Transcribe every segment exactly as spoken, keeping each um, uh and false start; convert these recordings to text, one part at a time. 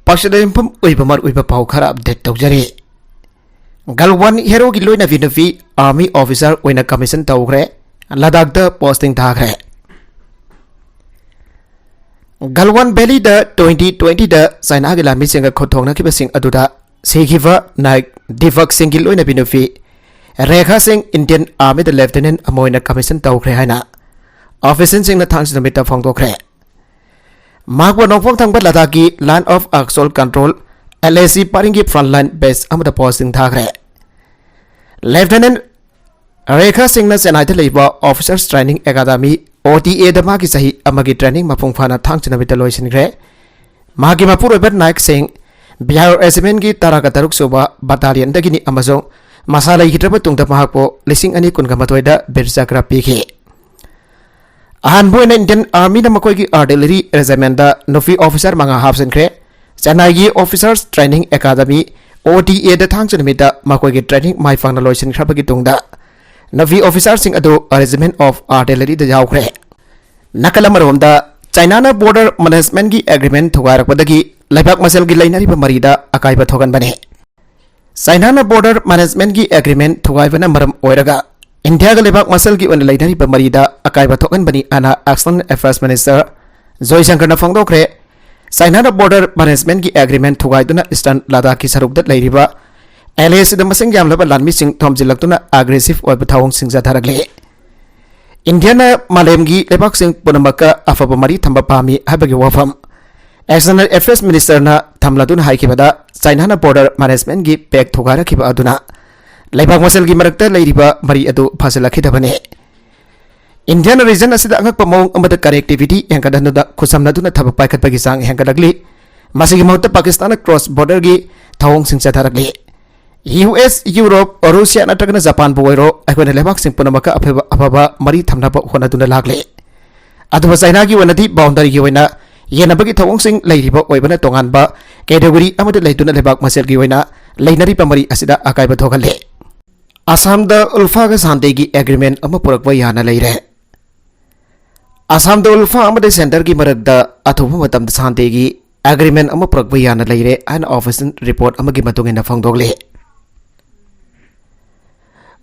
ꯄꯥꯛꯁꯤꯗ ꯌꯨꯝꯐꯝ ꯑꯣꯏꯕ ꯃꯔꯨꯑꯣꯏꯕ ꯄꯥꯎ ꯈꯔ ꯑꯞꯗꯦꯠ ꯇꯧꯖꯔꯤ꯫ ꯒꯜꯋꯥꯟ ꯍꯦꯔꯣꯒꯤ ꯂꯣꯏꯅꯕꯤ ꯅꯨꯄꯤ ꯑꯥꯔꯃꯤ ꯑꯣꯐꯤꯁꯥꯔ ꯑꯣꯏꯅ ꯀꯃꯤꯁꯟ ꯇꯧꯈ꯭ꯔꯦ꯫ ꯂꯗꯥꯈꯇ ꯄꯣꯁꯇꯤꯡ ꯊꯥꯈ꯭ꯔꯦ꯫ ꯒꯜꯋꯥꯟ ꯚꯦꯂꯤꯗ ꯇ꯭ꯋꯦꯟꯇꯤ ꯇ꯭ꯋꯦꯟꯇꯤꯗ ꯆꯥꯏꯅꯥꯒꯤ ꯂꯥꯟꯃꯤꯁꯤꯡꯒ ꯈꯨꯠꯊꯣꯛꯅꯈꯤꯕꯁꯤꯡ ꯑꯗꯨꯗ ꯁꯤꯈꯤꯕ ꯅꯥꯏꯛ ꯗꯤꯄꯛ ꯁꯤꯡꯒꯤ ꯂꯣꯏꯅꯕꯤ ꯅꯨꯄꯤ ꯔꯦꯈꯥ ꯁꯤꯡ ꯏꯟꯗꯤꯌꯟ ꯑꯥꯔꯃꯤꯗ ꯂꯦꯐꯇꯤꯅꯦꯟ ꯑꯃ ꯑꯣꯏꯅ ꯀꯃꯤꯁꯟ ꯇꯧꯈ꯭ꯔꯦ ꯍꯥꯏꯅ ꯑꯣꯐꯤꯁꯤꯌꯦꯜꯁꯤꯡꯅ ꯊꯥꯡꯖ ꯅꯨꯃꯤꯠꯇ ꯐꯣꯡꯗꯣꯛꯈ꯭ꯔꯦ꯫ ꯃꯍꯥꯛꯄꯨ ꯅꯣꯡꯄꯣꯛ ꯊꯪꯕ ꯂꯗꯥꯈꯀꯤ line of actual control, L A C, ꯄꯔꯤꯡꯒꯤ ꯐ꯭ꯔꯟꯠ ꯂꯥꯏꯟ ꯕꯦꯁ ꯑꯃꯗ ꯄꯣꯁꯇꯤꯡ ꯊꯥꯈ꯭ꯔꯦ꯫ ꯂꯦꯐꯇꯤꯅꯦꯟ ꯔꯦꯈꯥ ꯁꯤꯡꯅ ꯆꯦꯟꯅꯥꯏꯗ ꯂꯩꯕ ꯑꯣꯐꯤꯁꯔꯁ ꯇ꯭ꯔꯦꯅꯤꯡ ꯑꯦꯀꯥꯗꯃꯤ, ꯑꯣ ꯇꯤ ꯑꯦꯗ ꯃꯍꯥꯛꯀꯤ ꯆꯍꯤ ꯑꯃꯒꯤ ꯇ꯭ꯔꯦꯅꯤꯡ ꯃꯄꯨꯡ ꯐꯥꯅ ꯊꯥꯡꯖ ꯅꯨꯃꯤꯠꯇ ꯂꯣꯏꯁꯤꯟꯈ꯭ꯔꯦ꯫ ꯃꯍꯥꯛꯀꯤ ꯃꯄꯨꯔꯣꯏꯕ ꯅꯥꯏꯛ ꯁꯤꯡ ꯕꯤꯍꯥꯔ ꯔꯦꯖꯤꯃꯦꯟꯒꯤ ꯇꯔꯥꯒ ꯇꯔꯨꯛ ꯁꯨꯕ ꯕꯇꯥꯂꯤꯌꯟꯗꯒꯤꯅꯤ ꯑꯃꯁꯨꯡ ꯃꯁꯥ ꯂꯩꯈꯤꯗ꯭ꯔꯕ ꯇꯨꯡꯗ ꯃꯍꯥꯛꯄꯨ ꯂꯤꯁꯤꯡ ꯑꯅꯤ ꯀꯨꯟꯒ ꯃꯥꯊꯣꯏꯗ ꯕꯤꯔ ꯆꯀ꯭ꯔ ꯄꯤꯈꯤ꯫ ꯑꯍꯥꯟꯕ ꯑꯣꯏꯅ ꯏꯟꯗꯤꯌꯟ ꯑꯥꯔꯃꯤꯅ ꯃꯈꯣꯏꯒꯤ ꯑꯥꯔꯇꯤꯂꯔꯤ ꯔꯦꯖꯤꯃꯦꯟꯗ ꯅꯨꯄꯤ ꯑꯣꯐꯤꯁꯥꯔ ꯃꯉꯥ ꯍꯥꯞꯆꯤꯟꯈ꯭ꯔꯦ꯫ ꯆꯦꯟꯅꯥꯏꯒꯤ ꯑꯣꯐꯤꯁꯥꯔꯁ ꯇ꯭ꯔꯦꯅꯤꯡ ꯑꯦꯀꯥꯗꯃꯤ, ꯑꯣ ꯇꯤ ꯑꯦꯗ ꯊꯥꯡꯖ ꯅꯨꯃꯤꯠꯇ ꯃꯈꯣꯏꯒꯤ ꯇ꯭ꯔꯦꯅꯤꯡ ꯃꯥꯏ ꯄꯥꯛꯅ ꯂꯣꯏꯁꯤꯟꯈ꯭ꯔꯕꯒꯤ ꯇꯨꯡꯗ ꯅꯨꯄꯤ ꯑꯣꯐꯤꯁꯥꯔꯁꯤꯡ ꯑꯗꯨ ꯔꯦꯖꯤꯃꯦꯟ ꯑꯣꯐ ꯑꯥꯔꯇꯤꯂꯔꯤꯗ ꯌꯥꯎꯈ꯭ꯔꯦ꯫ ꯅꯥꯀꯜ ꯑꯃꯔꯣꯝꯗ, ꯆꯥꯏꯅꯥꯅ ꯕꯣꯔꯗꯔ ꯃꯦꯅꯦꯖꯃꯦꯟꯒꯤ ꯑꯦꯒ꯭ꯔꯤꯃꯦꯟ ꯊꯨꯒꯥꯏꯔꯛꯄꯗꯒꯤ ꯂꯩꯕꯥꯛ ꯃꯁꯦꯜꯒꯤ ꯂꯩꯅꯔꯤꯕ ꯃꯔꯤꯗ ꯑꯀꯥꯏꯕ ꯊꯣꯛꯍꯟꯕꯅꯤ꯫ ꯆꯥꯏꯅꯥꯅ ꯕꯣꯔꯗꯔ ꯃꯦꯅꯦꯖꯃꯦꯟꯒꯤ ꯑꯦꯒ꯭ꯔꯤꯃꯦꯟ ꯊꯨꯒꯥꯏꯕꯅ ꯃꯔꯝ ꯑꯣꯏꯔꯒ ꯏꯟꯗꯤꯌꯥꯒ ꯂꯩꯕꯥꯛ ꯃꯁꯦꯜꯒꯤ ꯑꯣꯏꯅ ꯂꯩꯅꯔꯤꯕ ꯃꯔꯤꯗ ꯑꯀꯥꯏꯕ ꯊꯣꯛꯍꯟꯕꯅꯤ ꯍꯥꯏꯅ ꯑꯦꯛꯁꯇꯔꯅꯦꯜ ꯑꯦꯐꯤꯌꯔꯁ ꯃꯤꯅꯤꯁꯇꯔ ꯖꯣꯏꯁꯪꯀꯔꯅ ꯐꯣꯡꯗꯣꯛꯈ꯭ꯔꯦ꯫ ꯆꯥꯏꯅꯥꯅ ꯕꯣꯔꯗꯔ ꯃꯦꯅꯦꯖꯃꯦꯟꯒꯤ ꯑꯦꯒ꯭ꯔꯤꯃꯦꯟ ꯊꯨꯒꯥꯏꯗꯨꯅ ꯏꯁꯇꯔꯟ ꯂꯗꯥꯈꯀꯤ ꯁꯔꯨꯛꯇ ꯂꯩꯔꯤꯕ ꯑꯦꯜ ꯑꯦ ꯁꯤꯗ ꯃꯁꯤꯡ ꯌꯥꯝꯂꯕ ꯂꯥꯟꯃꯤꯁꯤꯡ ꯊꯣꯝꯖꯤꯜꯂꯛꯇꯨꯅ ꯑꯦꯒ꯭ꯔꯦꯁꯤꯚ ꯑꯣꯏꯕ ꯊꯧꯑꯣꯡꯁꯤꯡ ꯆꯠꯊꯔꯛꯂꯤ꯫ ꯏꯟꯗꯤꯌꯥꯅ ꯃꯥꯂꯦꯝꯒꯤ ꯂꯩꯕꯥꯛꯁꯤꯡ ꯄꯨꯝꯅꯃꯛꯀ ꯑꯐꯕ ꯃꯔꯤ ꯊꯝꯕ ꯄꯥꯝꯃꯤ ꯍꯥꯏꯕꯒꯤ ꯋꯥꯐꯝ ꯑꯦꯛꯁꯇꯔꯅꯦꯜ ꯑꯦꯐꯤꯌꯔꯁ ꯃꯤꯅꯤꯁꯇꯔꯅ ꯊꯝꯂꯗꯨꯅ ꯍꯥꯏꯈꯤꯕꯗ, ꯆꯥꯏꯅꯥꯅ ꯕꯣꯔꯗꯔ ꯃꯦꯅꯦꯖꯃꯦꯟꯒꯤ ꯄꯦꯛ ꯊꯨꯒꯥꯏꯔꯛꯈꯤꯕ ꯑꯗꯨꯅ ꯂꯩꯕꯥꯛ ꯃꯁꯦꯜꯒꯤ ꯃꯔꯛꯇ ꯂꯩꯔꯤꯕ ꯃꯔꯤ ꯑꯗꯨ ꯐꯖꯜꯂꯛꯈꯤꯗꯕꯅꯤ꯫ ꯏꯟꯗꯤꯌꯥꯅ ꯔꯤꯖꯟ ꯑꯁꯤꯗ ꯑꯉꯛꯄ ꯃꯑꯣꯡ ꯑꯃꯗ ꯀꯅꯦꯛꯇꯤꯚꯤꯇꯤ ꯍꯦꯟꯒꯠꯍꯟꯗꯨꯅ ꯈꯨꯠꯁꯝꯅꯗꯨꯅ ꯊꯕꯛ ꯄꯥꯏꯈꯠꯄꯒꯤ ꯆꯥꯡ ꯍꯦꯟꯒꯠꯂꯛꯂꯤ꯫ ꯃꯁꯤꯒꯤ ꯃꯍꯨꯠꯇ ꯄꯥꯀꯤꯁꯇꯥꯟꯅ ꯀ꯭ꯔꯣꯁ ꯕꯣꯔꯗꯔꯒꯤ ꯊꯧꯑꯣꯡꯁꯤꯡ ꯆꯠꯊꯔꯛꯂꯤ꯫ ꯌꯨ ꯑꯦꯁ, ꯌꯨꯔꯣꯞ, ꯔꯨꯁꯤꯌꯥ ꯅꯠꯇ꯭ꯔꯒꯅ ꯖꯄꯥꯟꯕꯨ ꯑꯣꯏꯔꯣ, ꯑꯩꯈꯣꯏꯅ ꯂꯩꯕꯥꯛꯁꯤꯡ ꯄꯨꯝꯅꯃꯛꯀ ꯑꯐꯕ, ꯑꯐꯕ ꯃꯔꯤ ꯊꯝꯅꯕ ꯍꯣꯠꯅꯗꯨꯅ ꯂꯥꯛꯂꯤ꯫ ꯑꯗꯨꯕꯨ ꯆꯥꯏꯅꯥꯒꯤ ꯑꯣꯏꯅꯗꯤ ꯕꯥꯎꯟꯗꯔꯤꯒꯤ ꯑꯣꯏꯅ ꯌꯦꯟꯅꯕꯒꯤ ꯊꯧꯑꯣꯡꯁꯤꯡ ꯂꯩꯔꯤꯕ ꯑꯣꯏꯕꯅ ꯇꯣꯉꯥꯟꯕ ꯀꯦꯇꯦꯒꯣꯔꯤ ꯑꯃꯗ ꯂꯩꯗꯨꯅ ꯂꯩꯕꯥꯛ ꯃꯁꯦꯜꯒꯤ ꯑꯣꯏꯅ ꯂꯩꯅꯔꯤꯕ ꯃꯔꯤ ꯑꯁꯤꯗ ꯑꯀꯥꯏꯕ ꯊꯣꯛꯍꯜꯂꯤ꯫ ꯑꯁꯥꯝꯗ ꯎꯜꯐꯥꯒ ꯁꯥꯟꯇꯤꯒꯤ ꯑꯦꯒ꯭ꯔꯤꯃꯦꯟ ꯑꯃ ꯄꯨꯔꯛꯄ ꯌꯥꯅ ꯂꯩꯔꯦ꯫ ꯑꯁꯥꯝꯗ ꯎꯜꯐꯥ ꯑꯃꯗꯤ ꯁꯦꯟꯇꯔꯒꯤ ꯃꯔꯛꯇ ꯑꯊꯨꯕ ꯃꯇꯝꯗ ꯁꯥꯟꯇꯤꯒꯤ ꯑꯦꯒ꯭ꯔꯤꯃꯦꯟ ꯑꯃ ꯄꯨꯔꯛꯄ ꯌꯥꯅ ꯂꯩꯔꯦ ꯍꯥꯏꯅ ꯑꯣꯐꯤꯁꯤꯌꯦꯜ ꯔꯤꯄꯣꯔꯠ ꯑꯃꯒꯤ ꯃꯇꯨꯡ ꯏꯟꯅ ꯐꯣꯡꯗꯣꯛꯂꯤ꯫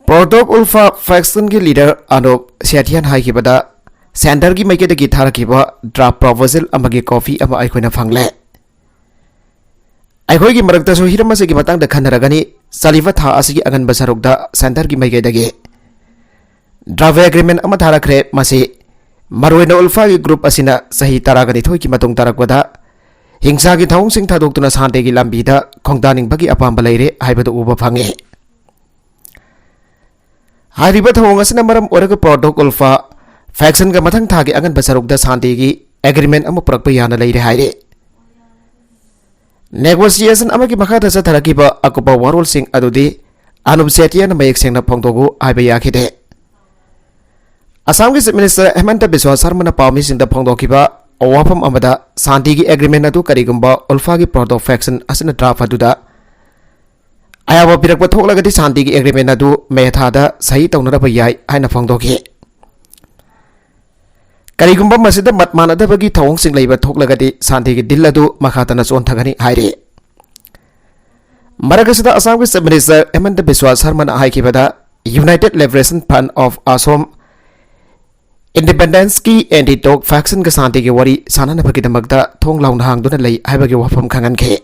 ꯄ꯭ꯔꯣꯗꯣꯛ ꯎꯜꯐꯥ ꯐꯦꯛꯁꯟꯒꯤ ꯂꯤꯗꯔ ꯑꯅꯨꯞ ꯁꯦꯊꯤꯌꯥꯟ ꯍꯥꯏꯈꯤꯕꯗ, ꯁꯦꯟꯇꯔꯒꯤ ꯃꯥꯏꯀꯩꯗꯒꯤ ꯊꯥꯔꯛꯈꯤꯕ ꯗ꯭ꯔꯥꯐ ꯄ꯭ꯔꯣꯄꯣꯖꯦꯜ ꯑꯃꯒꯤ ꯀꯣꯄꯤ ꯑꯃ ꯑꯩꯈꯣꯏꯅ ꯐꯪꯂꯦ꯫ ꯑꯩꯈꯣꯏꯒꯤ ꯃꯔꯛꯇꯁꯨ ꯍꯤꯔꯝ ꯑꯁꯤꯒꯤ ꯃꯇꯥꯡꯗ ꯈꯟꯅꯔꯒꯅꯤ꯫ ꯆꯠꯂꯤꯕ ꯊꯥ ꯑꯁꯤꯒꯤ ꯑꯉꯟꯕ ꯁꯔꯨꯛꯇ ꯁꯦꯟꯇꯔꯒꯤ ꯃꯥꯏꯀꯩꯗꯒꯤ ꯗ꯭ꯔꯥꯐ ꯑꯦꯒ꯭ꯔꯤꯃꯦꯟ ꯑꯃ ꯊꯥꯔꯛꯈ꯭ꯔꯦ꯫ ꯃꯁꯤ ꯃꯔꯨꯑꯣꯏꯅ ꯎꯜꯐꯥꯒꯤ ꯒ꯭ꯔꯨꯞ ꯑꯁꯤꯅ ꯆꯍꯤ ꯇꯔꯥꯒ ꯅꯤꯊꯣꯏꯒꯤ ꯃꯇꯨꯡ ꯇꯥꯔꯛꯄꯗ ꯍꯤꯡꯁꯥꯒꯤ ꯊꯧꯑꯣꯡꯁꯤꯡ ꯊꯥꯗꯣꯛꯇꯨꯅ ꯁꯥꯟꯇꯤꯒꯤ ꯂꯝꯕꯤꯗ ꯈꯣꯡꯗꯥꯅꯤꯡꯕꯒꯤ ꯑꯄꯥꯝꯕ ꯂꯩꯔꯦ ꯍꯥꯏꯕꯗꯨ ꯎꯕ ꯐꯪꯉꯤ꯫ ꯍꯥꯏꯔꯤꯕ ꯊꯧꯑꯣꯡ ꯑꯁꯤꯅ ꯃꯔꯝ ꯑꯣꯏꯔꯒ ꯄ꯭ꯔꯣꯗꯣꯛ ꯎꯜꯐꯥ ꯐꯦꯛꯁꯟꯒ ꯃꯊꯪ ꯊꯥꯒꯤ ꯑꯉꯟꯕ ꯁꯔꯨꯛꯇ ꯁꯥꯟꯇꯤꯒꯤ ꯑꯦꯒ꯭ꯔꯤꯃꯦꯟ ꯑꯃ ꯄꯨꯔꯛꯄ ꯌꯥꯅ ꯂꯩꯔꯦ ꯍꯥꯏꯔꯤ꯫ ꯅꯦꯒꯣꯁꯤꯌꯦꯁꯟ ꯑꯃꯒꯤ ꯃꯈꯥꯗ ꯆꯠꯊꯔꯛꯈꯤꯕ ꯑꯀꯨꯞꯄ ꯋꯥꯔꯣꯜꯁꯤꯡ ꯑꯗꯨꯗꯤ ꯑꯅꯨꯞ ꯁꯦꯇꯤꯌꯥꯅ ꯃꯌꯦꯛ ꯁꯦꯡꯅ ꯐꯣꯡꯗꯣꯛꯎ ꯍꯥꯏꯕ ꯌꯥꯈꯤꯗꯦ꯫ ꯑꯁꯥꯝꯒꯤ ꯆꯤꯐ ꯃꯤꯅꯤꯁꯇꯔ ꯍꯦꯃꯟꯇ ꯕꯤꯁ꯭ꯋꯥ ꯁꯔꯃꯅ ꯄꯥꯎꯃꯤꯁꯤꯡꯗ ꯐꯣꯡꯗꯣꯛꯈꯤꯕ ꯋꯥꯐꯝ ꯑꯃꯗ ꯁꯥꯟꯇꯤꯒꯤ ꯑꯦꯒ꯭ꯔꯤꯃꯦꯟ ꯑꯗꯨ ꯀꯔꯤꯒꯨꯝꯕ ꯎꯜꯐꯥꯒꯤ ꯄ꯭ꯔꯣꯗꯣꯛ ꯐꯦꯛꯁꯟ ꯑꯁꯤꯅ ꯗ꯭ꯔꯥꯐ ꯑꯗꯨꯗ ꯑꯌꯥꯕ ꯄꯤꯔꯛꯄ ꯊꯣꯛꯂꯒꯗꯤ ꯁꯥꯟꯇꯤꯒꯤ ꯑꯦꯒ꯭ꯔꯤꯃꯦꯟ ꯑꯗꯨ ꯃꯦ ꯊꯥꯗ ꯁꯍꯤ ꯇꯧꯅꯅꯕ ꯌꯥꯏ ꯍꯥꯏꯅ ꯐꯣꯡꯗꯣꯛꯈꯤ꯫ ꯀꯔꯤꯒꯨꯝꯕ ꯃꯁꯤꯗ ꯃꯠ ꯃꯥꯟꯅꯗꯕꯒꯤ ꯊꯧꯑꯣꯡꯁꯤꯡ ꯂꯩꯕ ꯊꯣꯛꯂꯒꯗꯤ ꯁꯥꯟꯇꯤꯒꯤ ꯗꯤꯜ ꯑꯗꯨ ꯃꯈꯥ ꯇꯥꯅ ꯆꯣꯟꯊꯒꯅꯤ ꯍꯥꯏꯔꯤ꯫ ꯃꯔꯛ ꯑꯁꯤꯗ ꯑꯁꯥꯝꯒꯤ ꯆꯤꯐ ꯃꯤꯅꯤꯁꯇꯔ ꯍꯦꯃꯟꯇ ꯕꯤꯁ꯭ꯋꯥ ꯁꯔꯃꯅ ꯍꯥꯏꯈꯤꯕꯗ, united liberation front of Asom ꯏꯟꯗꯤꯄꯦꯟꯗꯦꯟꯁꯀꯤ ꯑꯦꯟꯇꯤ ꯇꯣꯛ ꯐꯦꯛꯁꯟꯒ ꯁꯥꯟꯇꯤꯒꯤ ꯋꯥꯔꯤ ꯁꯥꯟꯅꯅꯕꯒꯤꯗꯃꯛꯇ ꯊꯣꯡ ꯂꯥꯎꯅ ꯍꯥꯡꯗꯨꯅ ꯂꯩ ꯍꯥꯏꯕꯒꯤ ꯋꯥꯐꯝ ꯈꯪꯍꯟꯈꯤ꯫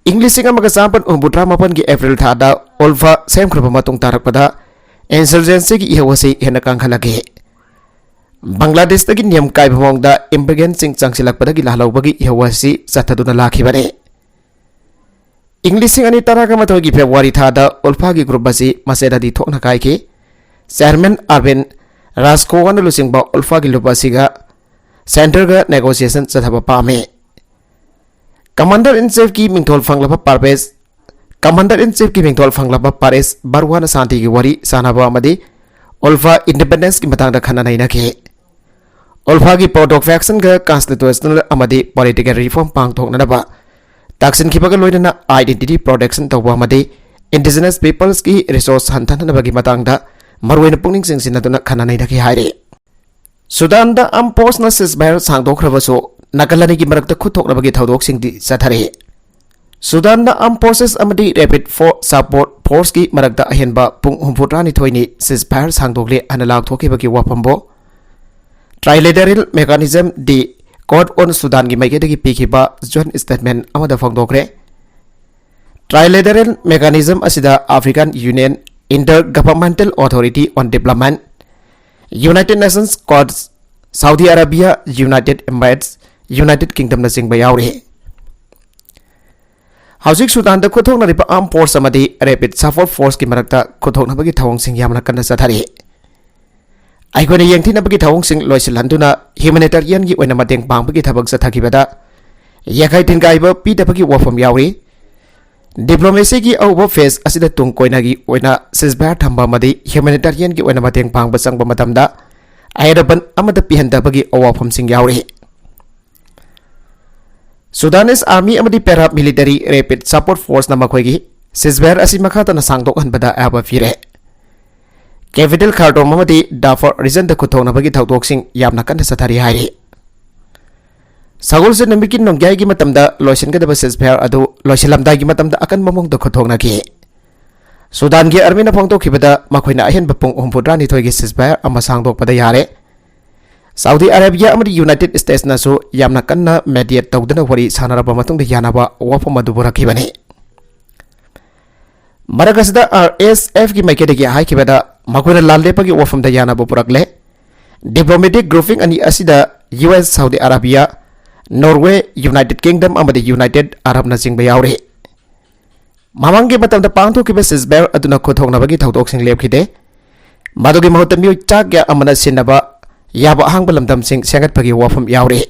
ꯏꯪ ꯂꯤꯁꯤꯡ ꯑꯃꯒ ꯆꯥꯃꯥꯄꯟ ꯍꯨꯝꯐꯨꯇꯔꯥ ꯃꯥꯄꯟꯒꯤ ꯑꯦꯄ꯭ꯔꯤꯜ ꯊꯥꯗ ꯎꯜꯐꯥ ꯁꯦꯝꯈ꯭ꯔꯕ ꯃꯇꯨꯡ ꯇꯥꯔꯛꯄꯗ ꯏꯟꯁꯔꯖꯦꯟꯁꯤꯒꯤ ꯏꯍꯧ ꯑꯁꯤ ꯍꯦꯟꯅ ꯀꯟꯈꯠꯂꯛꯈꯤ꯫ ꯕꯪꯒ꯭ꯂꯥꯗꯦꯁꯇꯒꯤ ꯅꯤꯌꯝ ꯀꯥꯏꯕ ꯃꯑꯣꯡꯗ ꯏꯝꯃꯤꯒ꯭ꯔꯦꯟꯠꯁꯤꯡ ꯆꯪꯁꯤꯜꯂꯛꯄꯗꯒꯤ ꯂꯥꯜꯍꯧꯕꯒꯤ ꯏꯍꯧ ꯑꯁꯤ ꯆꯠꯊꯗꯨꯅ ꯂꯥꯛꯈꯤꯕꯅꯤ꯫ ꯏꯪ ꯂꯤꯁꯤꯡ ꯑꯅꯤ ꯇꯔꯥꯃꯥꯊꯣꯏꯒꯤ ꯐꯦꯕ꯭ꯔꯨꯋꯥꯔꯤ ꯊꯥꯗ ꯎꯜꯐꯥꯒꯤ ꯒ꯭ꯔꯨꯞ ꯑꯁꯤ ꯃꯆꯦꯠ ꯑꯅꯤ ꯊꯣꯛꯅ ꯀꯥꯏꯈꯤ꯫ ꯆꯤꯌꯥꯔꯃꯦꯟ ꯑꯔꯕꯤꯟ ꯔꯥꯖꯈꯣꯋꯥꯅ ꯂꯨꯆꯤꯡꯕ ꯎꯜꯐꯥꯒꯤ ꯂꯨꯞ ꯑꯁꯤꯒ ꯁꯦꯟꯇꯔꯒ ꯅꯦꯒꯣꯁꯤꯌꯦꯁꯟ ꯆꯠꯊꯕ ꯄꯥꯝꯃꯤ꯫ ꯀꯃꯥꯟꯗꯔ ꯏꯟ ꯆꯤꯐꯀꯤ ꯃꯤꯡꯊꯣꯜ ꯐꯪꯂꯕ ꯄꯥꯔꯚꯦꯖ, ꯀꯃꯥꯟꯗꯔ ꯏꯟ ꯆꯤꯐꯀꯤ ꯃꯤꯡꯊꯣꯜ ꯐꯪꯂꯕ ꯄꯥꯔꯦꯁ ꯕꯥꯔꯨꯋꯥꯅ ꯁꯥꯟꯇꯤꯒꯤ ꯋꯥꯔꯤ ꯁꯥꯟꯅꯕ ꯑꯃꯗꯤ ꯎꯜꯐꯥ ꯏꯟꯗꯤꯄꯦꯟꯗꯦꯟꯁꯀꯤ ꯃꯇꯥꯡꯗ ꯈꯟꯅ ꯅꯩꯅꯈꯤ꯫ ꯎꯜꯐꯥꯒꯤ ꯄ꯭ꯔꯣꯗꯣꯛ ꯐꯦꯛꯁꯟꯒ ꯀꯟꯁꯇꯤꯇ꯭ꯌꯨꯁꯅꯦꯜ ꯑꯃꯗꯤ ꯄꯣꯂꯤꯇꯤꯀꯦꯜ ꯔꯤꯐꯣꯔꯝ ꯄꯥꯡꯊꯣꯛꯅꯅꯕ ꯇꯛꯁꯤꯟꯈꯤꯕꯒ ꯂꯣꯏꯅꯅ ꯑꯥꯏꯗꯦꯟꯇꯤꯇꯤ ꯄ꯭ꯔꯣꯇꯦꯛꯁꯟ ꯇꯧꯕ ꯑꯃꯗꯤ ꯏꯟꯗꯤꯖꯤꯅꯁ ꯄꯤꯄꯜꯁꯀꯤ ꯔꯤꯁꯣꯔꯁ ꯍꯟꯊꯍꯟꯅꯕꯒꯤ ꯃꯇꯥꯡꯗ ꯃꯔꯨꯑꯣꯏꯅ ꯄꯨꯛꯅꯤꯡ ꯆꯤꯡꯁꯤꯟꯅꯗꯨꯅ ꯈꯟꯅ ꯅꯩꯅꯈꯤ ꯍꯥꯏꯔꯤ꯫ ꯁꯨꯗꯥꯟꯗ ꯑꯥꯔꯝ ꯐꯣꯔꯁꯅ ꯁꯤꯖꯐꯥꯌꯔ ꯁꯥꯡꯗꯣꯛꯈ꯭ꯔꯕꯁꯨ, ꯅꯥꯀꯜ ꯑꯅꯤꯒꯤ ꯃꯔꯛꯇ ꯈꯨꯠꯊꯣꯛꯅꯕꯒꯤ ꯊꯧꯗꯣꯛꯁꯤꯡꯗꯤ ꯆꯠꯊꯔꯤ꯫ ꯁꯨꯗꯥꯟꯗ armed forces ꯑꯃꯗꯤ rapid support forceꯀꯤ ꯃꯔꯛꯇ ꯑꯍꯦꯟꯕ ꯄꯨꯡ ꯍꯨꯝꯐꯨꯇꯔꯥꯅꯤꯊꯣꯏꯅꯤ ceasefire ꯁꯥꯡꯗꯣꯛꯂꯦ ꯍꯥꯏꯅ ꯂꯥꯎꯊꯣꯛꯈꯤꯕꯒꯤ ꯋꯥꯐꯝꯕꯨ trilateral mechanism, the Court on Sudanꯒꯤ ꯃꯥꯏꯀꯩꯗꯒꯤ ꯄꯤꯈꯤꯕ joint statement ꯑꯃꯗ ꯐꯣꯡꯗꯣꯛꯈ꯭ꯔꯦ꯫ Trilateral mechanism ꯑꯁꯤꯗ African Union, Inter-Governmental Authority on Development, United Nations, Quad, Saudi Arabia, United Emirates, United Kingdomꯅꯆꯤꯡꯕ ꯌꯥꯎꯔꯤ꯫ ꯍꯧꯖꯤꯛ ꯁꯨꯗꯥꯟꯗ ꯈꯨꯠꯊꯣꯛꯅꯔꯤꯕ armed force ꯑꯃꯗꯤ rapid support forceꯀꯤ ꯃꯔꯛꯇ ꯈꯨꯠꯊꯣꯛꯅꯕꯒꯤ ꯊꯧꯑꯣꯡꯁꯤꯡ ꯌꯥꯝꯅ ꯀꯟꯅ ꯆꯠꯊꯔꯤ꯫ ꯑꯩꯈꯣꯏꯅ ꯌꯦꯡꯊꯤꯅꯕꯒꯤ ꯊꯧꯑꯣꯡꯁꯤꯡ ꯂꯣꯏꯁꯤꯜꯍꯟꯗꯨꯅ humanitarianꯒꯤ ꯑꯣꯏꯅ ꯃꯇꯦꯡ ꯄꯥꯡꯕꯒꯤ ꯊꯕꯛ ꯆꯠꯊꯈꯤꯕꯗ ꯌꯥꯈꯩ ꯊꯤꯟꯒꯥꯏꯕ ꯄꯤꯗꯕꯒꯤ ꯋꯥꯐꯝ ꯌꯥꯎꯔꯤ꯫ Diplomacyꯒꯤ ꯑꯍꯧꯕ phase ꯑꯁꯤꯗ ꯇꯨꯡ ꯀꯣꯏꯅꯒꯤ ꯑꯣꯏꯅ ceasefire ꯊꯝꯕ ꯑꯃꯗꯤ humanitarianꯒꯤ ꯑꯣꯏꯅ ꯃꯇꯦꯡ ꯄꯥꯡꯕ ꯆꯪꯕ ꯃꯇꯝꯗ ꯑꯍꯦꯟꯕ ꯑꯃꯠꯇ ꯄꯤꯍꯟꯗꯕꯒꯤ ꯑꯋꯥꯐꯝꯁꯤꯡ ꯌꯥꯎꯔꯤ꯫ Sudanese army ꯑꯃꯗꯤ paramilitary rapid support forceꯅ ꯃꯈꯣꯏꯒꯤ ceasefire ꯑꯁꯤ ꯃꯈꯥ ꯇꯥꯅ ꯁꯥꯡꯗꯣꯛꯍꯟꯕꯗ ꯑꯌꯥꯕ ꯄꯤꯔꯦ꯫ Capital Khartoum ꯑꯃꯗꯤ Darfur regionꯗ ꯈꯨꯠꯊꯣꯛꯅꯕꯒꯤ ꯊꯧꯗꯣꯛꯁꯤꯡ ꯌꯥꯝꯅ ꯀꯟꯅ ꯆꯠꯊꯔꯤ ꯍꯥꯏꯔꯤ꯫ ꯁꯒꯣꯜꯁꯦꯟ ꯅꯨꯃꯤꯠꯀꯤ ꯅꯣꯡꯌꯥꯏꯒꯤ ꯃꯇꯝꯗ ꯂꯣꯏꯁꯤꯟꯒꯗꯕ ceasefire ꯑꯗꯨ ꯂꯣꯏꯁꯤꯜꯂꯝꯗꯥꯏꯒꯤ ꯃꯇꯝꯗ ꯑꯀꯟꯕ ꯃꯑꯣꯡꯗ ꯈꯨꯠꯊꯣꯛꯅꯈꯤ꯫ ꯁꯨꯗꯥꯟꯒꯤ armyꯅ ꯐꯣꯡꯗꯣꯛꯈꯤꯕꯗ ꯃꯈꯣꯏꯅ ꯑꯍꯦꯟꯕ ꯄꯨꯡ ꯍꯨꯝꯐꯨꯇꯔꯥꯅꯤꯊꯣꯏꯒꯤ ceasefire ꯑꯃ ꯁꯥꯡꯗꯣꯛꯄꯗ ꯌꯥꯔꯦ꯫ Saudi Arabia ꯑꯃꯗꯤ United Statesꯅꯁꯨ ꯌꯥꯝꯅ ꯀꯟꯅ mediate ꯇꯧꯗꯨꯅ ꯋꯥꯔꯤ ꯁꯥꯟꯅꯔꯕ ꯃꯇꯨꯡꯗ ꯌꯥꯅꯕ ꯋꯥꯐꯝ ꯑꯗꯨ ꯄꯨꯔꯛꯈꯤꯕꯅꯤ꯫ ꯃꯔꯛ ꯑꯁꯤꯗ RSFꯀꯤ ꯃꯥꯏꯀꯩꯗꯒꯤ ꯍꯥꯏꯈꯤꯕꯗ ꯃꯈꯣꯏꯅ ꯂꯥꯟ ꯂꯦꯞꯄꯒꯤ ꯋꯥꯐꯝꯗ ꯌꯥꯅꯕ ꯄꯨꯔꯛꯂꯦ꯫ Diplomatic grouping ꯑꯅꯤ ꯑꯁꯤꯗ US, Saudi Arabia, Norway, United Kingdom ꯑꯃꯗꯤ United Arabꯅꯆꯤꯡꯕ ꯌꯥꯎꯔꯤ꯫ ꯃꯃꯥꯡꯒꯤ ꯃꯇꯝꯗ ꯄꯥꯡꯊꯣꯛꯈꯤꯕ ceasefire ꯑꯗꯨꯅ ꯈꯨꯠꯊꯣꯛꯅꯕꯒꯤ ꯊꯧꯗꯣꯛꯁꯤꯡ ꯂꯦꯞꯈꯤꯗꯦ꯫ ꯃꯗꯨꯒꯤ ꯃꯍꯨꯠꯇ ꯃꯤꯑꯣꯏ ꯆꯥ ꯀꯌꯥ ꯑꯃꯅ ꯁꯤꯟꯅꯕ ꯌꯥꯕ ꯑꯍꯥꯡꯕ ꯂꯝꯗꯝꯁꯤꯡ ꯁꯦꯝꯒꯠꯄꯒꯤ ꯋꯥꯐꯝ ꯌꯥꯎꯔꯤ꯫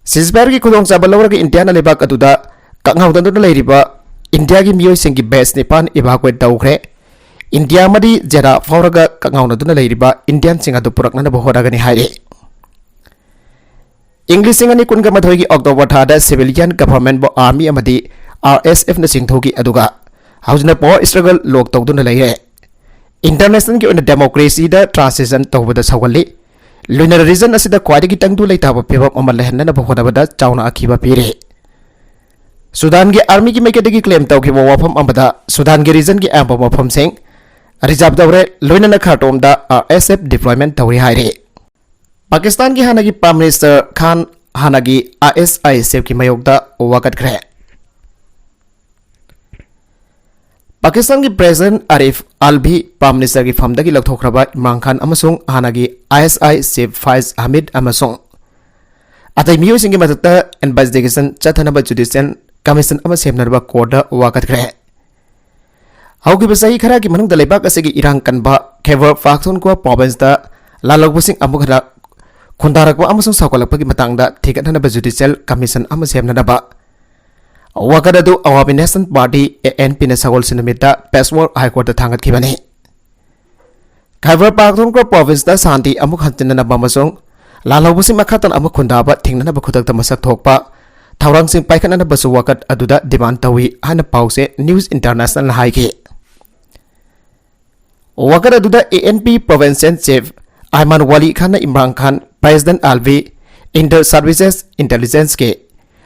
Ceasefireꯒꯤ ꯈꯨꯗꯣꯡꯆꯥꯕ ꯂꯧꯔꯒ ꯏꯟꯗꯤꯌꯥꯅ ꯂꯩꯕꯥꯛ ꯑꯗꯨꯗ ꯀꯛꯉꯥꯎꯅꯗꯨꯅ ꯂꯩꯔꯤꯕ ꯏꯟꯗꯤꯌꯥꯒꯤ ꯃꯤꯑꯣꯏꯁꯤꯡꯒꯤ batch ꯅꯤꯄꯥꯟ evacuate ꯇꯧꯈ꯭ꯔꯦ꯫ ꯏꯟꯗꯤꯌꯥ ꯑꯃꯗꯤ ꯖꯦꯔꯥ ꯐꯥꯎꯔꯒ ꯀꯛꯉꯥꯎꯅꯗꯨꯅ ꯂꯩꯔꯤꯕ ꯏꯟꯗꯤꯌꯟꯁꯤꯡ ꯑꯗꯨ ꯄꯨꯔꯛꯅꯅꯕ ꯍꯣꯠꯅꯒꯅꯤ ꯍꯥꯏꯔꯤ꯫ ꯏꯪ ꯂꯤꯁꯤꯡ ꯑꯅꯤ ꯀꯨꯟꯒ ꯃꯥꯊꯣꯏꯒꯤ October ꯊꯥꯗ civilian governmentꯕꯨ army ꯑꯃꯗꯤ RSFꯅ ꯆꯤꯡꯊꯣꯛꯈꯤ, ꯑꯗꯨꯒ ꯍꯧꯖꯤꯛꯅ power struggle ꯂꯣꯛ ꯇꯧꯗꯨꯅ ꯂꯩꯔꯦ꯫ Internationalꯒꯤ ꯑꯣꯏꯅ democracyꯗ transition ꯇꯧꯕꯗ ꯁꯧꯒꯜꯂꯤ꯫ ꯂꯣꯏꯅꯅ ꯔꯤꯖꯟ ꯑꯁꯤꯗ ꯈ꯭ꯋꯥꯏꯗꯒꯤ ꯇꯪꯗꯨ ꯂꯩꯇꯥꯕ ꯐꯤꯕꯝ ꯑꯃ ꯂꯩꯍꯟꯅꯅꯕ ꯍꯣꯠꯅꯕꯗ ꯆꯥꯎꯅ ꯑꯀꯤꯕ ꯄꯤꯔꯤ꯫ ꯁꯨꯗꯥꯟꯒꯤ ꯑꯥꯔꯃꯤꯒꯤ ꯃꯥꯏꯀꯩꯗꯒꯤ ꯀ꯭ꯂꯦꯝ ꯇꯧꯈꯤꯕ ꯋꯥꯐꯝ ꯑꯃꯗ, ꯁꯨꯗꯥꯟꯒꯤ ꯔꯤꯖꯟꯒꯤ ꯑꯌꯥꯝꯕ ꯃꯐꯝꯁꯤꯡ ꯔꯤꯖꯥꯕ ꯇꯧꯔꯦ, ꯂꯣꯏꯅꯅ ꯈꯥꯔꯇꯣꯝꯗ ꯑꯥꯔ ꯑꯦꯁ ꯑꯦꯐ ꯗꯤꯄ꯭ꯂꯣꯏꯃꯦꯟ ꯇꯧꯔꯤ ꯍꯥꯏꯔꯤ꯫ ꯄꯥꯀꯤꯁꯇꯥꯟꯒꯤ ꯍꯥꯟꯅꯒꯤ ꯄ꯭ꯔꯥꯏꯝ ꯃꯤꯅꯤꯁꯇꯔ ꯈꯥꯟ ꯍꯥꯟꯅꯒꯤ ꯑꯥꯏ ꯑꯦꯁ ꯑꯥꯏ ꯑꯦꯁ ꯑꯦꯐꯀꯤ ꯃꯥꯌꯣꯛꯇ ꯋꯥꯀꯠꯈ꯭ꯔꯦ꯫ ꯄꯥꯀꯤꯁꯇꯥꯟꯒꯤ ꯄ꯭ꯔꯦꯁꯤꯗꯦꯟꯠ ꯑꯥꯔꯤꯐ ꯑꯜꯚꯤ ꯄ꯭ꯔꯥꯏꯝ ꯃꯤꯅꯤꯁꯇꯔꯒꯤ ꯐꯝꯗꯒꯤ ꯂꯧꯊꯣꯛꯈ꯭ꯔꯕ ꯏꯝꯔꯥꯟ ꯈꯥꯟ ꯑꯃꯁꯨꯡ ꯍꯥꯟꯅꯒꯤ ꯑꯥꯏ ꯑꯦꯁ ꯑꯥꯏ ꯆꯤꯐ ꯐꯥꯏꯖ ꯍꯃꯤꯗ ꯑꯃꯁꯨꯡ ꯑꯇꯩ ꯃꯤꯑꯣꯏꯁꯤꯡꯒꯤ ꯃꯊꯛꯇ ꯏꯟꯚꯦꯁꯇꯤꯒꯦꯁꯟ ꯆꯠꯊꯅꯕ ꯖꯨꯗꯤꯁꯤꯌꯦꯜ ꯀꯃꯤꯁꯟ ꯑꯃ ꯁꯦꯝꯅꯅꯕ ꯀꯣꯔꯠꯇ ꯋꯥꯀꯠꯈ꯭ꯔꯦ꯫ ꯍꯧꯈꯤꯕ ꯆꯍꯤ ꯈꯔꯒꯤ ꯃꯅꯨꯡꯗ ꯂꯩꯕꯥꯛ ꯑꯁꯤꯒꯤ ꯏꯔꯥꯡ ꯀꯟꯕ ꯈꯩꯕꯔ ꯄꯥꯈꯇꯨꯟꯈ꯭ꯋꯥ ꯄ꯭ꯔꯣꯚꯤꯟꯁꯇ ꯂꯥꯜꯍꯧꯕꯁꯤꯡ ꯑꯃꯨꯛ ꯍꯟꯅ ꯈꯨꯟꯗꯥꯔꯛꯄ ꯑꯃꯁꯨꯡ ꯁꯥꯎꯒꯠꯂꯛꯄꯒꯤ ꯃꯇꯥꯡꯗ ꯊꯤꯒꯠꯅꯅꯕ ꯖꯨꯗꯤꯁꯤꯌꯦꯜ ꯀꯃꯤꯁꯟ ꯑꯃ ꯁꯦꯝꯅꯅꯕ ꯋꯥꯀꯠ ꯑꯗꯨ ꯑꯋꯥꯃꯤ ꯅꯦꯁꯅꯦꯜ ꯄꯥꯔꯇꯤ, ꯑꯦ ꯑꯦꯟ ꯄꯤꯅ ꯁꯒꯣꯜꯁꯦꯟ ꯅꯨꯃꯤꯠꯇ ꯄꯦꯁꯋꯥꯔ ꯍꯥꯏꯀꯣꯔꯠꯇ ꯊꯥꯡꯒꯠꯈꯤꯕꯅꯤ꯫ ꯈꯩꯕꯔ ꯄꯥꯈꯇꯨꯟꯈ꯭ꯋꯥ ꯄ꯭ꯔꯣꯚꯤꯟꯁꯇ ꯁꯥꯟꯇꯤ ꯑꯃꯨꯛ ꯍꯟꯖꯤꯟꯅꯅꯕ ꯑꯃꯁꯨꯡ ꯂꯥꯜꯍꯧꯕꯁꯤꯡ ꯃꯈꯥ ꯇꯥꯅ ꯑꯃꯨꯛ ꯈꯨꯟꯗꯥꯕ ꯊꯤꯡꯅꯅꯕ ꯈꯨꯗꯛꯇ ꯃꯁꯛ ꯊꯣꯛꯄ ꯊꯧꯔꯥꯡꯁꯤꯡ ꯄꯥꯏꯈꯠꯅꯅꯕꯁꯨ ꯋꯥꯀꯠ ꯑꯗꯨꯗ ꯗꯤꯃꯥꯟ ꯇꯧꯏ ꯍꯥꯏꯅ ꯄꯥꯎꯆꯦ ꯅ꯭ꯌꯨꯁ ꯏꯟꯇꯔꯅꯦꯁꯅꯦꯜꯅ ꯍꯥꯏꯈꯤ꯫ ꯋꯥꯀꯠ ꯑꯗꯨꯗ A N P provincial chief Aiman Wali ꯈꯥꯟꯅ Imran Khan, president Alvi, inter services ꯏꯟꯇꯦꯂꯤꯖꯦꯟꯁꯀꯤ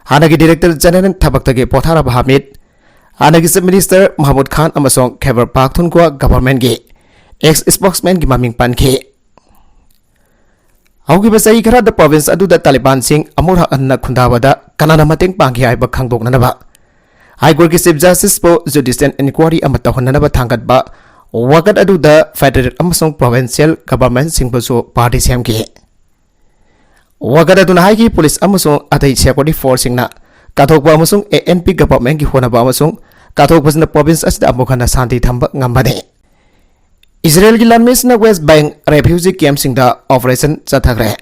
ꯍꯥꯟꯅꯒꯤ ꯗꯤꯔꯦꯛꯇꯔ ꯖꯦꯅꯦꯔꯦꯜ ꯊꯕꯛꯇꯒꯤ ꯄꯣꯊꯥꯔꯕ ꯍꯃꯤꯗ, ꯍꯥꯟꯅꯒꯤ ꯆꯤꯐ ꯃꯤꯅꯤꯁꯇꯔ ꯃꯍꯃꯨꯗ ꯈꯥꯟ ꯑꯃꯁꯨꯡ ꯈꯩꯕꯔ ꯄꯥꯈꯇꯨꯟꯈ꯭ꯋꯥ ꯒꯚꯔꯟꯃꯦꯟꯠꯀꯤ ꯑꯦꯛꯁ ꯁ꯭ꯄꯣꯛꯁꯃꯦꯟꯒꯤ ꯃꯃꯤꯡ ꯄꯟꯈꯤ꯫ ꯍꯧꯈꯤꯕ ꯆꯍꯤ ꯈꯔꯗ ꯄ꯭ꯔꯣꯚꯤꯟꯁ ꯑꯗꯨꯗ ꯇꯥꯂꯤꯕꯥꯟꯁꯤꯡ ꯑꯃꯨꯛ ꯍꯟꯅ ꯈꯨꯟꯗꯥꯕꯗ ꯀꯅꯥꯅ ꯃꯇꯦꯡ ꯄꯥꯡꯈꯤ ꯍꯥꯏꯕ ꯈꯪꯗꯣꯛꯅꯅꯕ ꯍꯥꯏ ꯀꯣꯔꯠꯀꯤ ꯆꯤꯐ ꯖꯁꯇꯤꯁꯄꯨ ꯖꯨꯗꯤꯁꯤꯌꯦꯜ ꯏꯟꯀ꯭ꯋꯥꯔꯤ ꯑꯃ ꯇꯧꯍꯟꯅꯅꯕ ꯊꯥꯡꯒꯠꯄ ꯋꯥꯀꯠ ꯑꯗꯨꯗ ꯐꯦꯗꯔꯦꯜ ꯑꯃꯁꯨꯡ ꯄ꯭ꯔꯣꯚꯤꯟꯁꯤꯌꯦꯜ ꯒꯚꯔꯟꯃꯦꯟꯠꯁꯤꯡꯕꯨꯁꯨ ꯄꯥꯔꯇꯤ ꯁꯦꯝꯈꯤ꯫ ꯋꯥꯀꯠ ꯑꯗꯨꯅ ꯍꯥꯏꯈꯤ, ꯄꯨꯂꯤꯁ ꯑꯃꯁꯨꯡ ꯑꯇꯩ ꯁꯦꯀ꯭ꯌꯨꯔꯤꯇꯤ ꯐꯣꯔꯁꯁꯤꯡꯅ ꯀꯠꯊꯣꯛꯄ ꯑꯃꯁꯨꯡ ꯑꯦ ꯑꯦꯟ ꯄꯤ ꯒꯚꯔꯟꯃꯦꯟꯠꯀꯤ ꯍꯣꯠꯅꯕ ꯑꯃꯁꯨꯡ ꯀꯠꯊꯣꯛꯄꯁꯤꯅ ꯄ꯭ꯔꯣꯚꯤꯟꯁ ꯑꯁꯤꯗ ꯑꯃꯨꯛ ꯍꯟꯅ ꯁꯥꯟꯇꯤ ꯊꯝꯕ ꯉꯝꯕꯅꯤ꯫ ꯏꯖꯔꯦꯜꯒꯤ ꯂꯥꯟꯃꯤꯁꯤꯡꯅ ꯋꯦꯁ ꯕꯦꯡꯛ ꯔꯦꯐ꯭ꯌꯨꯖꯤ ꯀꯦꯝꯞꯁꯤꯡꯗ ꯑꯣꯄꯔꯦꯁꯟ ꯆꯠꯊꯈ꯭ꯔꯦ꯫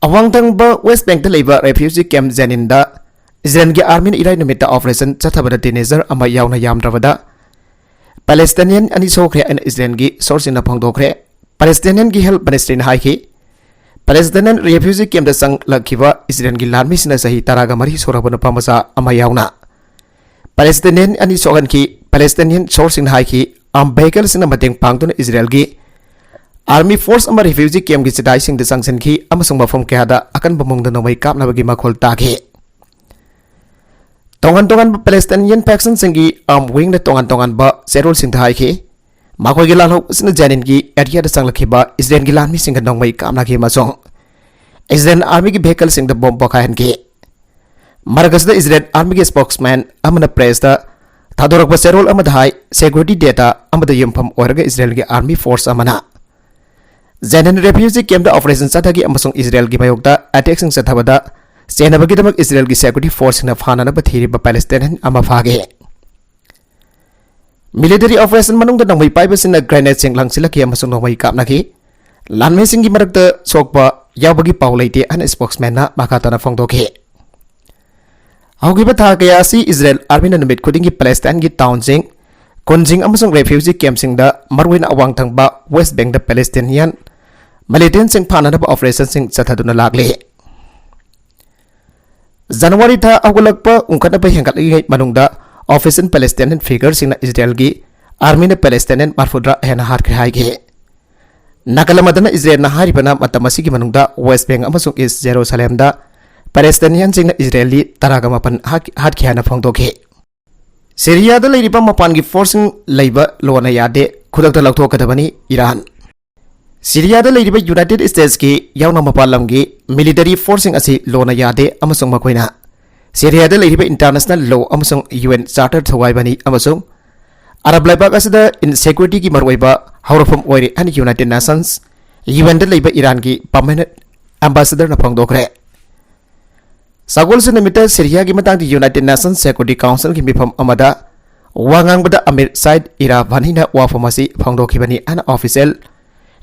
ꯑꯋꯥꯡ ꯊꯪꯕ ꯋꯦꯁ ꯕꯦꯡꯛꯇ ꯂꯩꯕ ꯔꯦꯐ꯭ꯌꯨꯖꯤ ꯀꯦꯝꯞ ꯖꯦꯅꯤꯟꯗ ꯏꯖꯔꯦꯜꯒꯤ ꯑꯥꯔꯃꯤꯅ ꯏꯔꯥꯏ ꯅꯨꯃꯤꯠꯇ ꯑꯣꯄꯔꯦꯁꯟ ꯆꯠꯊꯕꯗ ꯇꯤꯅꯦꯖꯔ ꯑꯃ ꯌꯥꯎꯅ ꯌꯥꯝꯗ꯭ꯔꯕꯗ ꯄꯦꯂꯦꯁꯇꯥꯏꯅꯤꯌꯟ ꯑꯅꯤ ꯁꯣꯛꯈ꯭ꯔꯦ ꯍꯥꯏꯅ ꯏꯖꯔꯦꯜꯒꯤ ꯁꯣꯔꯁꯁꯤꯡꯅ ꯐꯣꯡꯗꯣꯛꯈ꯭ꯔꯦ꯫ ꯄꯦꯂꯦꯁꯇꯥꯏꯅꯤꯌꯟꯒꯤ ꯍꯦꯜꯊ ꯃꯤꯅꯤꯁꯇ꯭ꯔꯤꯅ ꯍꯥꯏꯈꯤ, ꯄꯦꯂꯦꯁꯇꯥꯏꯅꯤꯌꯟ ꯔꯦꯐ꯭ꯌꯨꯖꯤ ꯀꯦꯝꯞꯇ ꯆꯪꯂꯛꯈꯤꯕ ꯏꯖꯔꯦꯜꯒꯤ ꯂꯥꯟꯃꯤꯁꯤꯡꯅ ꯆꯍꯤ ꯇꯔꯥꯒ ꯃꯔꯤ ꯁꯨꯔꯕ ꯅꯨꯄꯥ ꯃꯆꯥ ꯑꯃ ꯌꯥꯎꯅ ꯄꯦꯂꯦꯁꯇꯥꯏꯅꯤꯌꯟ ꯑꯅꯤ ꯁꯣꯛꯍꯟꯈꯤ꯫ ꯄꯦꯂꯦꯁꯇꯥꯏꯅꯤꯌꯟ ꯁꯣꯔꯁꯁꯤꯡꯅ ꯍꯥꯏꯈꯤ, ꯑꯥꯔꯝ ꯚꯦꯍꯤꯀꯜꯁꯤꯡꯅ ꯃꯇꯦꯡ ꯄꯥꯡꯗꯨꯅ ꯏꯖꯔꯦꯜꯒꯤ Army force ꯑꯃ refugee camp ꯀꯤ ꯆꯤꯗꯥꯏꯁꯤꯡꯗ ꯆꯪꯁꯤꯟꯈꯤ ꯑꯃꯁꯨꯡ ꯃꯐꯝ ꯀꯌꯥꯗ ꯑꯀꯟꯕ ꯃꯑꯣꯡꯗ ꯅꯣꯡꯃꯩ ꯀꯥꯞꯅꯕꯒꯤ ꯃꯈꯣꯜ ꯇꯥꯈꯤ꯫ ꯇꯣꯉꯥꯟ ꯇꯣꯉꯥꯟꯕ Palestinian faction ꯁꯤꯡꯒꯤ armed wing ꯅ ꯇꯣꯉꯥꯟ ꯇꯣꯉꯥꯟꯕ ꯆꯦꯔꯣꯜꯁꯤꯡꯗ ꯍꯥꯏꯈꯤ, ꯃꯈꯣꯏꯒꯤ ꯂꯥꯜꯍꯧꯕꯁꯤꯅ ꯖꯦꯅꯤꯟꯒꯤ area ꯗ ꯆꯪꯂꯛꯈꯤꯕ ꯏꯖꯔꯦꯜꯒꯤ ꯂꯥꯟꯃꯤꯁꯤꯡꯒ ꯅꯣꯡꯃꯩ ꯀꯥꯞꯅꯈꯤ ꯑꯃꯁꯨꯡ ꯏꯖꯔꯦꯜ army ꯒꯤ vehicle ꯁꯤꯡꯗ bomb ꯄꯣꯈꯥꯏꯍꯟꯈꯤ꯫ ꯃꯔꯛ ꯑꯁꯤꯗ ꯏꯖꯔꯦꯜ army ꯒꯤ spokesman ꯑꯃꯅ press ꯇ ꯊꯥꯗꯣꯔꯛꯄ ꯆꯦꯔꯣꯜ ꯑꯃꯗ ꯍꯥꯏ, security data ꯑꯃꯗ ꯌꯨꯝꯐꯝ ꯑꯣꯏꯔꯒ ꯏꯖꯔꯦꯜꯒꯤ army force ꯑꯃꯅ ꯖꯦꯅꯤꯟ refugee camp ꯇ operation ꯆꯠꯊꯈꯤ ꯑꯃꯁꯨꯡ ꯏꯖꯔꯦꯜꯒꯤ ꯃꯥꯌꯣꯛꯇ attack ꯁꯤꯡ ꯆꯠꯊꯕꯗ ꯆꯦꯟꯅꯕꯒꯤꯗꯃꯛ ꯏꯖꯔꯦꯜꯒꯤ security force ꯁꯤꯡꯅ ꯐꯥꯅꯅꯕ ꯊꯤꯔꯤꯕ Palestinian ꯑꯃ ꯐꯥꯈꯤ꯫ Military operation ꯃꯅꯨꯡꯗ ꯅꯣꯡꯃꯩ ꯄꯥꯏꯕꯁꯤꯡꯅ grenade ꯁꯤꯡ ꯂꯪꯁꯤꯜꯂꯛꯈꯤ ꯑꯃꯁꯨꯡ ꯅꯣꯡꯃꯩ ꯀꯥꯞꯅꯈꯤ꯫ ꯂꯥꯟꯃꯤꯁꯤꯡꯒꯤ ꯃꯔꯛꯇ ꯁꯣꯛꯄ ꯌꯥꯎꯕꯒꯤ ꯄꯥꯎ ꯂꯩꯇꯦ ꯍꯥꯏꯅ spokesman ꯅ ꯃꯈꯥ ꯇꯥꯅ ꯐꯣꯡꯗꯣꯛꯈꯤ꯫ ꯍꯧꯈꯤꯕ ꯊꯥ ꯀꯌꯥ ꯑꯁꯤ ꯏꯖꯔꯦꯜ army ꯅ ꯅꯨꯃꯤꯠ ꯈꯨꯗꯤꯡꯒꯤ Palestine ꯒꯤ town ꯁꯤꯡ, ꯈꯨꯟꯁꯤꯡ ꯑꯃꯁꯨꯡ refugee camp ꯁꯤꯡꯗ, ꯃꯔꯨꯑꯣꯏꯅ ꯑꯋꯥꯡ ꯊꯪꯕ West Bank ꯇ Palestinian militant ꯁꯤꯡ ꯐꯥꯅꯅꯕ operation ꯁꯤꯡ ꯆꯠꯊꯗꯨꯅ ꯂꯥꯛꯂꯤ꯫ ꯖꯅꯋꯥꯔꯤ ꯊꯥ ꯍꯧꯒꯠꯂꯛꯄ ꯎꯪꯈꯠꯅꯕ ꯍꯦꯟꯒꯠꯂꯛꯂꯤꯉꯩ ꯃꯅꯨꯡꯗ official Palestinian figure ꯁꯤꯡꯅ ꯏꯖꯔꯦꯜꯒꯤ army ꯅ Palestinian ꯃꯔꯤꯐꯨꯇꯔꯥ ꯍꯦꯟꯅ ꯍꯥꯠꯈ꯭ꯔꯦ ꯍꯥꯏꯈꯤ꯫ ꯅꯥꯀꯜ ꯑꯃꯗꯅ ꯏꯖꯔꯦꯜꯅ ꯍꯥꯏꯔꯤꯕꯅ ꯃꯇꯝ ꯑꯁꯤꯒꯤ ꯃꯅꯨꯡꯗ West Bank ꯑꯃꯁꯨꯡ East Jerusalem ꯗ Palestinian ꯁꯤꯡꯅ ꯏꯖꯔꯦꯜꯂꯤ ꯇꯔꯥꯒ ꯃꯥꯄꯟ ꯍꯥꯠ-, ꯍꯥꯠꯈꯤ ꯍꯥꯏꯅ ꯐꯣꯡꯗꯣꯛꯈꯤ꯫ ꯁꯤꯔꯤꯌꯥꯗ ꯂꯩꯔꯤꯕ ꯃꯄꯥꯟꯒꯤ force ꯁꯤꯡ ꯂꯩꯕ ꯂꯣꯟꯅ ꯌꯥꯗꯦ, ꯈꯨꯗꯛꯇ ꯂꯧꯊꯣꯛꯀꯗꯕꯅꯤ ꯏꯔꯥꯟ꯫ ꯁꯤꯔꯤꯌꯥꯗ ꯂꯩꯔꯤꯕ United States ꯀꯤ ꯌꯥꯎꯅ ꯃꯄꯥꯟ ꯂꯝꯒꯤ military force ꯁꯤꯡ ꯑꯁꯤ ꯂꯣꯟꯅ ꯌꯥꯗꯦ ꯑꯃꯁꯨꯡ ꯃꯈꯣꯏꯅ ꯁꯤꯔꯤꯌꯥꯗ ꯂꯩꯔꯤꯕ international law ꯑꯃꯁꯨꯡ U N Charter ꯊꯨꯒꯥꯏꯕꯅꯤ ꯑꯃꯁꯨꯡ ꯑꯔꯕ ꯂꯩꯕꯥꯛ ꯑꯁꯤꯗ insecurity ꯒꯤ ꯃꯔꯨꯑꯣꯏꯕ ꯍꯧꯔꯛꯐꯝ ꯑꯣꯏꯔꯦ ꯍꯥꯏꯅ United Nations, U N ꯗ ꯂꯩꯕ ꯏꯔꯥꯟꯒꯤ permanent ambassador ꯅ ꯐꯣꯡꯗꯣꯛꯈ꯭ꯔꯦ꯫ ꯁꯒꯣꯜꯁꯦꯟ ꯅꯨꯃꯤꯠꯇ ꯁꯤꯔꯤꯌꯥꯒꯤ ꯃꯇꯥꯡꯗ United Nations Security Council ꯒꯤ ꯃꯤꯐꯝ ꯑꯃꯗ ꯋꯥ ꯉꯥꯡꯕꯗ ꯑꯃꯤꯔ ꯁꯥꯏꯗ ꯏꯔꯥꯚꯥꯅꯤꯅ ꯋꯥꯐꯝ ꯑꯁꯤ ꯐꯣꯡꯗꯣꯛꯈꯤꯕꯅꯤ ꯍꯥꯏꯅ official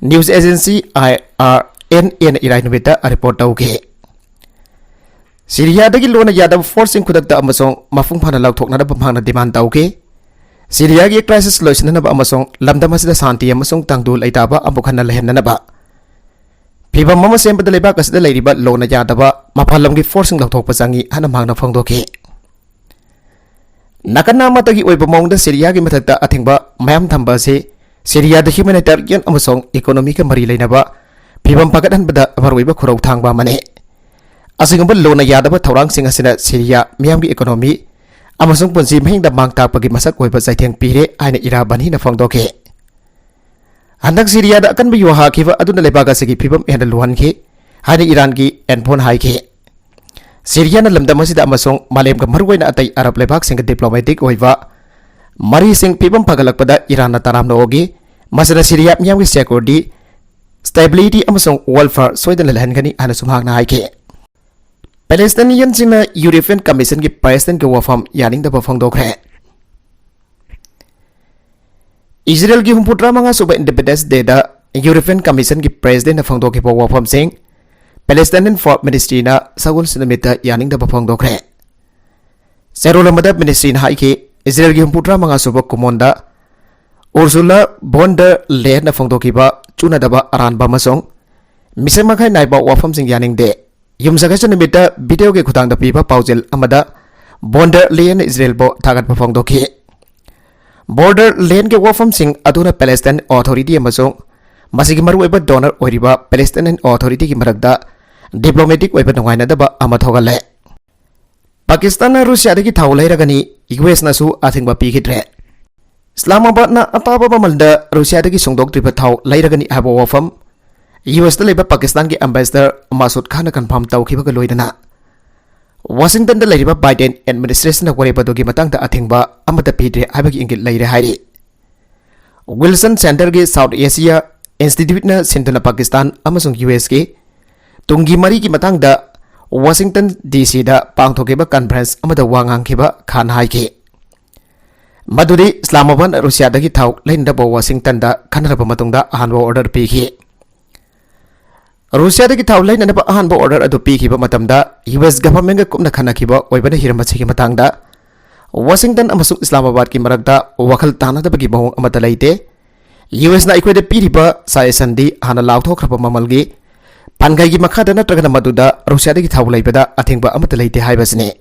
news agency I R N A ꯅ ꯏꯔꯥꯏ ꯅꯨꯃꯤꯠꯇ report ꯇꯧꯈꯤ꯫ ꯁꯤꯔꯤꯌꯥꯗꯒꯤ ꯂꯣꯟꯅ ꯌꯥꯗꯕ force ꯁꯤꯡ ꯈꯨꯗꯛꯇ ꯑꯃꯁꯨꯡ ꯃꯄꯨꯡ ꯐꯥꯅ ꯂꯧꯊꯣꯛꯅꯅꯕ ꯃꯍꯥꯛꯅ demand ꯇꯧꯈꯤ꯫ ꯁꯤꯔꯤꯌꯥꯒꯤ crisis ꯂꯣꯏꯁꯤꯟꯅꯅꯕ ꯑꯃꯁꯨꯡ ꯂꯝꯗꯝ ꯑꯁꯤꯗ ꯁꯥꯟꯇꯤ ꯑꯃꯁꯨꯡ ꯇꯪꯗꯨ ꯂꯩꯇꯥꯕ ꯑꯃꯨꯛ ꯍꯟꯅ ꯂꯩꯍꯟꯅꯅꯕ ꯐꯤꯚꯝ ꯑꯃ ꯁꯦꯝꯕꯗ ꯂꯩꯕꯥꯛ ꯑꯁꯤꯗ ꯂꯩꯔꯤꯕ ꯂꯣꯟꯅ ꯌꯥꯗꯕ ꯃꯄꯥꯟ ꯂꯝꯒꯤ force ꯁꯤꯡ ꯂꯧꯊꯣꯛꯄ ꯆꯪꯏ ꯍꯥꯏꯅ ꯃꯍꯥꯛꯅ ꯐꯣꯡꯗꯣꯛꯈꯤ꯫ ꯅꯥꯀꯟ ꯑꯃꯠꯇꯒꯤ ꯑꯣꯏꯕ ꯃꯑꯣꯡꯗ ꯁꯤꯔꯤꯌꯥꯒꯤ ꯃꯊꯛꯇ ꯑꯊꯤꯡꯕ ꯃꯌꯥꯝ ꯊꯝꯕ ꯑꯁꯤ ꯁꯤꯔꯤꯌꯥꯗ humanitarian ꯑꯃꯁꯨꯡ economyꯒ ꯃꯔꯤ ꯂꯩꯅꯕ ꯐꯤꯚꯝ ꯐꯒꯠꯍꯟꯕꯗ ꯃꯔꯨꯑꯣꯏꯕ ꯈꯨꯔꯧ ꯊꯥꯡꯕ ꯑꯃꯅꯤ꯫ ꯑꯁꯤꯒꯨꯝꯕ ꯂꯣꯟꯅ ꯌꯥꯗꯕ ꯊꯧꯔꯥꯡꯁꯤꯡ ꯑꯁꯤꯅ ꯁꯤꯔꯤꯌꯥ ꯃꯤꯌꯥꯝꯒꯤ economy ꯑꯃꯁꯨꯡ ꯄꯨꯟꯁꯤ ꯃꯍꯤꯡꯗ ꯃꯥꯡ ꯇꯥꯛꯄꯒꯤ ꯃꯁꯛ ꯑꯣꯏꯕ ꯆꯩꯊꯦꯡ ꯄꯤꯔꯦ ꯍꯥꯏꯅ ꯏꯔꯥ ꯕꯅꯤꯅ ꯐꯣꯡꯗꯣꯛꯈꯤ꯫ ꯍꯟꯗꯛ ꯁꯤꯔꯤꯌꯥꯗ ꯑꯀꯟꯕ ꯌꯨ ꯍꯥꯈꯤꯕ ꯑꯗꯨꯅ ꯂꯩꯕꯥꯛ ꯑꯁꯤꯒꯤ ꯐꯤꯕꯝ ꯍꯦꯟꯅ ꯂꯨꯍꯟꯈꯤ ꯍꯥꯏꯅ ꯏꯔꯥꯟꯒꯤ ꯑꯦꯟꯐꯣꯟ ꯍꯥꯏꯈꯤ꯫ ꯁꯤꯔꯤꯌꯥꯅ ꯂꯝꯗꯝ ꯑꯁꯤꯗ ꯑꯃꯁꯨꯡ ꯃꯥꯂꯦꯝꯒ ꯃꯔꯨꯑꯣꯏꯅ ꯑꯇꯩ ꯑꯔꯕ ꯂꯩꯕꯥꯛꯁꯤꯡꯒ diplomatic ꯑꯣꯏꯕ ꯃꯔꯤꯁꯤꯡ ꯐꯤꯕꯝ ꯐꯒꯠꯂꯛꯄꯗ ꯏꯔꯥꯟꯅ ꯇꯔꯥꯝꯅ ꯑꯣꯛꯏ꯫ ꯃꯁꯤꯅ ꯁꯤꯔꯤꯌꯥ ꯃꯤꯌꯥꯝꯒꯤ security, stability ꯑꯃꯁꯨꯡ welfare ꯁꯣꯏꯗꯅ ꯂꯩꯍꯟꯒꯅꯤ ꯍꯥꯏꯅꯁꯨ ꯃꯍꯥꯛꯅ ꯍꯥꯏꯈꯤ꯫ ꯄꯦꯂꯦꯁꯇꯥꯏꯅꯤꯌꯟꯁꯤꯡꯅ ꯌꯨꯔꯣꯄꯤꯌꯟ ꯀꯃꯤꯁꯟꯒꯤ ꯄ꯭ꯔꯦꯁꯤꯗꯦꯟꯠꯀꯤ ꯋꯥꯐꯝ ꯌꯥꯅꯤꯡꯗꯕ ꯐꯣꯡꯗꯣꯛꯈ꯭ꯔꯦ꯫ ꯏꯖꯔꯦꯜꯒꯤ ꯍꯨꯝꯐꯨꯇꯔꯥ ꯃꯉꯥ ꯁꯨꯕ Independence Dayꯗ ꯌꯨꯔꯣꯄꯤꯌꯟ ꯀꯃꯤꯁꯟꯒꯤ ꯄ꯭ꯔꯦꯁꯤꯗꯦꯟꯠꯅ ꯐꯣꯡꯗꯣꯛꯈꯤꯕ ꯋꯥꯐꯝꯁꯤꯡ ꯄꯦꯂꯦꯁꯇꯥꯏꯅꯤꯌꯟ ꯐꯣꯔ ꯃꯤꯅꯤꯁꯇ꯭ꯔꯤꯅ ꯁꯒꯣꯜꯁꯦꯟ ꯅꯨꯃꯤꯠꯇ ꯌꯥꯅꯤꯡꯗꯕ ꯐꯣꯡꯗꯣꯛꯈ꯭ꯔꯦ꯫ ꯆꯦꯔꯣꯜ ꯑꯃꯗ ꯃꯤꯅꯤꯁꯇ꯭ꯔꯤꯅ ꯍꯥꯏꯈꯤ, ꯏꯖꯔꯦꯜꯒꯤ ꯍꯨꯝꯐꯨꯇꯔꯥ ꯃꯉꯥ ꯁꯨꯕ ꯀꯨꯃꯣꯟꯗ ꯎꯔꯁꯨꯂꯥ ꯚꯣꯟ ꯗꯔ ꯂꯦꯌꯟꯅ ꯐꯣꯡꯗꯣꯛꯈꯤꯕ ꯆꯨꯅꯗꯕ ꯑꯔꯥꯟꯕ ꯑꯃꯁꯨꯡ ꯃꯤꯁꯛ ꯃꯈꯥꯏ ꯅꯥꯏꯕ ꯋꯥꯐꯝꯁꯤꯡ ꯌꯥꯅꯤꯡꯗꯦ꯫ ꯌꯨꯝꯁꯀꯩꯁ ꯅꯨꯃꯤꯠꯇ videoꯒꯤ ꯈꯨꯊꯥꯡꯗ ꯄꯤꯕ ꯄꯥꯎꯖꯦꯜ ꯑꯃꯗ ꯚꯣꯟ ꯗꯔ ꯂꯦꯌꯟꯅ ꯏꯖꯔꯦꯜꯕꯨ ꯊꯥꯒꯠꯄ ꯐꯣꯡꯗꯣꯛꯈꯤ꯫ ꯚꯣꯟ ꯗꯔ ꯂꯦꯌꯟꯒꯤ ꯋꯥꯐꯝꯁꯤꯡ ꯑꯗꯨꯅ Palestine Authority ꯑꯃꯁꯨꯡ ꯃꯁꯤꯒꯤ ꯃꯔꯨꯑꯣꯏꯕ donor ꯑꯣꯏꯔꯤꯕ Palestinian Authorityꯒꯤ ꯃꯔꯛꯇ diplomatic ꯑꯣꯏꯕ ꯅꯨꯡꯉꯥꯏꯅꯗꯕ ꯑꯃ ꯊꯣꯛꯍꯜꯂꯦ꯫ ꯄꯥꯀꯤꯁꯇꯥꯟꯅ ꯔꯨꯁꯤꯌꯥꯗꯒꯤ ꯊꯥꯎ ꯂꯩꯔꯒꯅꯤ, ꯌꯨ ꯑꯦꯁꯅꯁꯨ ꯑꯊꯤꯡꯕ ꯄꯤꯈꯤꯗ꯭ꯔꯦ꯫ ꯏꯁꯂꯥꯃꯥꯕꯥꯗꯅ ꯑꯇꯥꯕ ꯃꯃꯜꯗ ꯔꯨꯁꯤꯌꯥꯗꯒꯤ ꯁꯨꯡꯗꯣꯛꯇ꯭ꯔꯤꯕ ꯊꯥꯎ ꯂꯩꯔꯒꯅꯤ ꯍꯥꯏꯕ ꯋꯥꯐꯝ ꯌꯨ ꯑꯦꯁꯇ ꯂꯩꯕ ꯄꯥꯀꯤꯁꯇꯥꯟꯒꯤ ambassador ꯃꯥꯁꯨꯗ ꯈꯥꯟꯅ confirm ꯇꯧꯈꯤꯕꯒ ꯂꯣꯏꯅꯅ, ꯋꯥꯁꯤꯡꯇꯟꯗ ꯂꯩꯔꯤꯕ ꯕꯥꯏꯗꯦꯟ administrationꯅ ꯋꯥꯔꯦꯞ ꯑꯗꯨꯒꯤ ꯃꯇꯥꯡꯗ ꯑꯊꯤꯡꯕ ꯑꯃꯠꯇ ꯄꯤꯗ꯭ꯔꯦ ꯍꯥꯏꯕꯒꯤ ꯏꯪꯒꯤꯠ ꯂꯩꯔꯦ ꯍꯥꯏꯔꯤ꯫ ꯋꯤꯜꯁꯟ ꯁꯦꯟꯇꯔꯒꯤ South Asia Instituteꯅ ꯁꯤꯟꯗꯨꯅ ꯄꯥꯀꯤꯁꯇꯥꯟ ꯑꯃꯁꯨꯡ ꯌꯨ ꯑꯦꯁꯀꯤ ꯇꯨꯡꯒꯤ ꯃꯔꯤꯒꯤ ꯃꯇꯥꯡꯗ ꯋꯥꯁꯤꯡꯇꯟ ꯗꯤ ꯁꯤꯗ ꯄꯥꯡꯊꯣꯛꯈꯤꯕ conference ꯑꯃꯗ ꯋꯥ ꯉꯥꯡꯈꯤꯕ ꯈꯥꯟ ꯍꯥꯏꯈꯤ꯫ ꯃꯗꯨꯗꯤ ꯏꯁꯂꯥꯃꯥꯕꯥꯗ ꯔꯨꯁꯤꯌꯥꯗꯒꯤ ꯊꯥꯎ ꯂꯩꯅꯅꯕ ꯋꯥꯁꯤꯡꯇꯟꯗ ꯈꯟꯅꯔꯕ ꯃꯇꯨꯡꯗ ꯑꯍꯥꯟꯕ order ꯄꯤꯈꯤ꯫ ꯔꯨꯁꯤꯌꯥꯗꯒꯤ ꯊꯥꯎ ꯂꯩꯅꯅꯕ ꯑꯍꯥꯟꯕ order ꯑꯗꯨ ꯄꯤꯈꯤꯕ ꯃꯇꯝꯗ, ꯌꯨ ꯑꯦꯁ governmentꯒ ꯀꯨꯞꯅ ꯈꯟꯅꯈꯤꯕ ꯑꯣꯏꯕꯅ ꯍꯤꯔꯝ ꯑꯁꯤꯒꯤ ꯃꯇꯥꯡꯗ ꯋꯥꯁꯤꯡꯇꯟ ꯑꯃꯁꯨꯡ ꯏꯁꯂꯥꯃꯥꯕꯥꯗꯀꯤ ꯃꯔꯛꯇ ꯋꯥꯈꯜ ꯇꯥꯅꯗꯕꯒꯤ ꯃꯑꯣꯡ ꯑꯃꯠꯇ ꯂꯩꯇꯦ꯫ ꯌꯨ ꯑꯦꯁꯅ ꯑꯩꯈꯣꯏꯗ ꯄꯤꯔꯤꯕ suggestionꯗꯤ ꯍꯥꯟꯅ ꯂꯥꯎꯊꯣꯛꯈ꯭ꯔꯕ ꯃꯃꯜꯒꯤ ꯄꯥꯟꯈꯩꯒꯤ ꯃꯈꯥꯗ ꯅꯠꯇ꯭ꯔꯒꯅ ꯃꯗꯨꯗ ꯔꯨꯁꯤꯌꯥꯗꯒꯤ ꯊꯥꯎ ꯂꯩꯕꯗ ꯑꯊꯤꯡꯕ ꯑꯃꯠꯇ ꯂꯩꯇꯦ ꯍꯥꯏꯕꯁꯤꯅꯤ꯫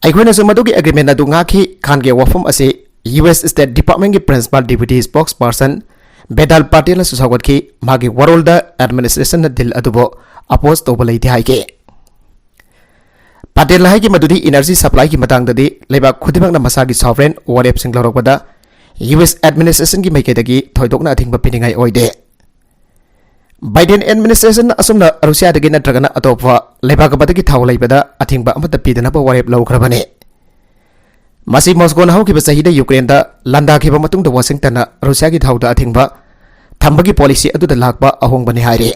ꯑꯩꯈꯣꯏꯅꯁꯨ ꯃꯗꯨꯒꯤ agreement ꯑꯗꯨ ꯉꯥꯛꯈꯤ꯫ ꯈꯥꯟꯒꯤ ꯋꯥꯐꯝ ꯑꯁꯤ ꯌꯨ ꯑꯦꯁ State Departmentꯀꯤ Principal Deputy Spokesperson ꯕꯦꯗꯥꯜ ꯄꯥꯇꯦꯜꯅꯁꯨ ꯁꯧꯒꯠꯈꯤ꯫ ꯃꯥꯒꯤ ꯋꯥꯔꯣꯜꯗ administrationꯅ deal ꯑꯗꯨꯕꯨ oppose ꯇꯧꯕ ꯂꯩꯇꯦ ꯍꯥꯏꯈꯤ꯫ ꯄꯥꯇꯦꯜꯅ ꯍꯥꯏꯈꯤ ꯃꯗꯨꯗꯤ energy supplyꯒꯤ ꯃꯇꯥꯡꯗꯗꯤ ꯂꯩꯕꯥꯛ ꯈꯨꯗꯤꯡꯃꯛꯅ ꯃꯁꯥꯒꯤ sovereign ꯋꯥꯔꯦꯞꯁꯤꯡ ꯂꯧꯔꯛꯄꯗ ꯌꯨ ꯑꯦꯁ administrationꯒꯤ ꯃꯥꯏꯀꯩꯗꯒꯤ ꯊꯣꯏꯗꯣꯛꯅ ꯑꯊꯤꯡꯕ ꯄꯤꯅꯤꯡꯉꯥꯏ ꯑꯣꯏꯗꯦ꯫ Biden administration ꯑꯁꯨꯝꯅ ꯔꯨꯁꯤꯌꯥꯗꯒꯤ ꯅꯠꯇ꯭ꯔꯒꯅ ꯑꯇꯣꯞꯄ ꯂꯩꯕꯥꯛ ꯑꯃꯗꯒꯤ ꯊꯥꯎ ꯂꯩꯕꯗ ꯑꯊꯤꯡꯕ ꯑꯃꯠꯇ ꯄꯤꯗꯅꯕ ꯋꯥꯔꯦꯞ ꯂꯧꯈ꯭ꯔꯕꯅꯤ꯫ ꯃꯁꯤ ꯃꯣꯁꯀꯣꯅ ꯍꯧꯈꯤꯕ ꯆꯍꯤꯗ ꯌꯨꯀ꯭ꯔꯦꯟꯗ ꯂꯥꯟꯗꯥꯈꯤꯕ ꯃꯇꯨꯡꯗ ꯋꯥꯁꯤꯡꯇꯟꯅ ꯔꯨꯁꯤꯌꯥꯒꯤ ꯊꯥꯎꯗ ꯑꯊꯤꯡꯕ ꯊꯝꯕꯒꯤ policy ꯑꯗꯨꯗ ꯂꯥꯛꯄ ꯑꯍꯣꯡꯕꯅꯤ ꯍꯥꯏꯔꯤ꯫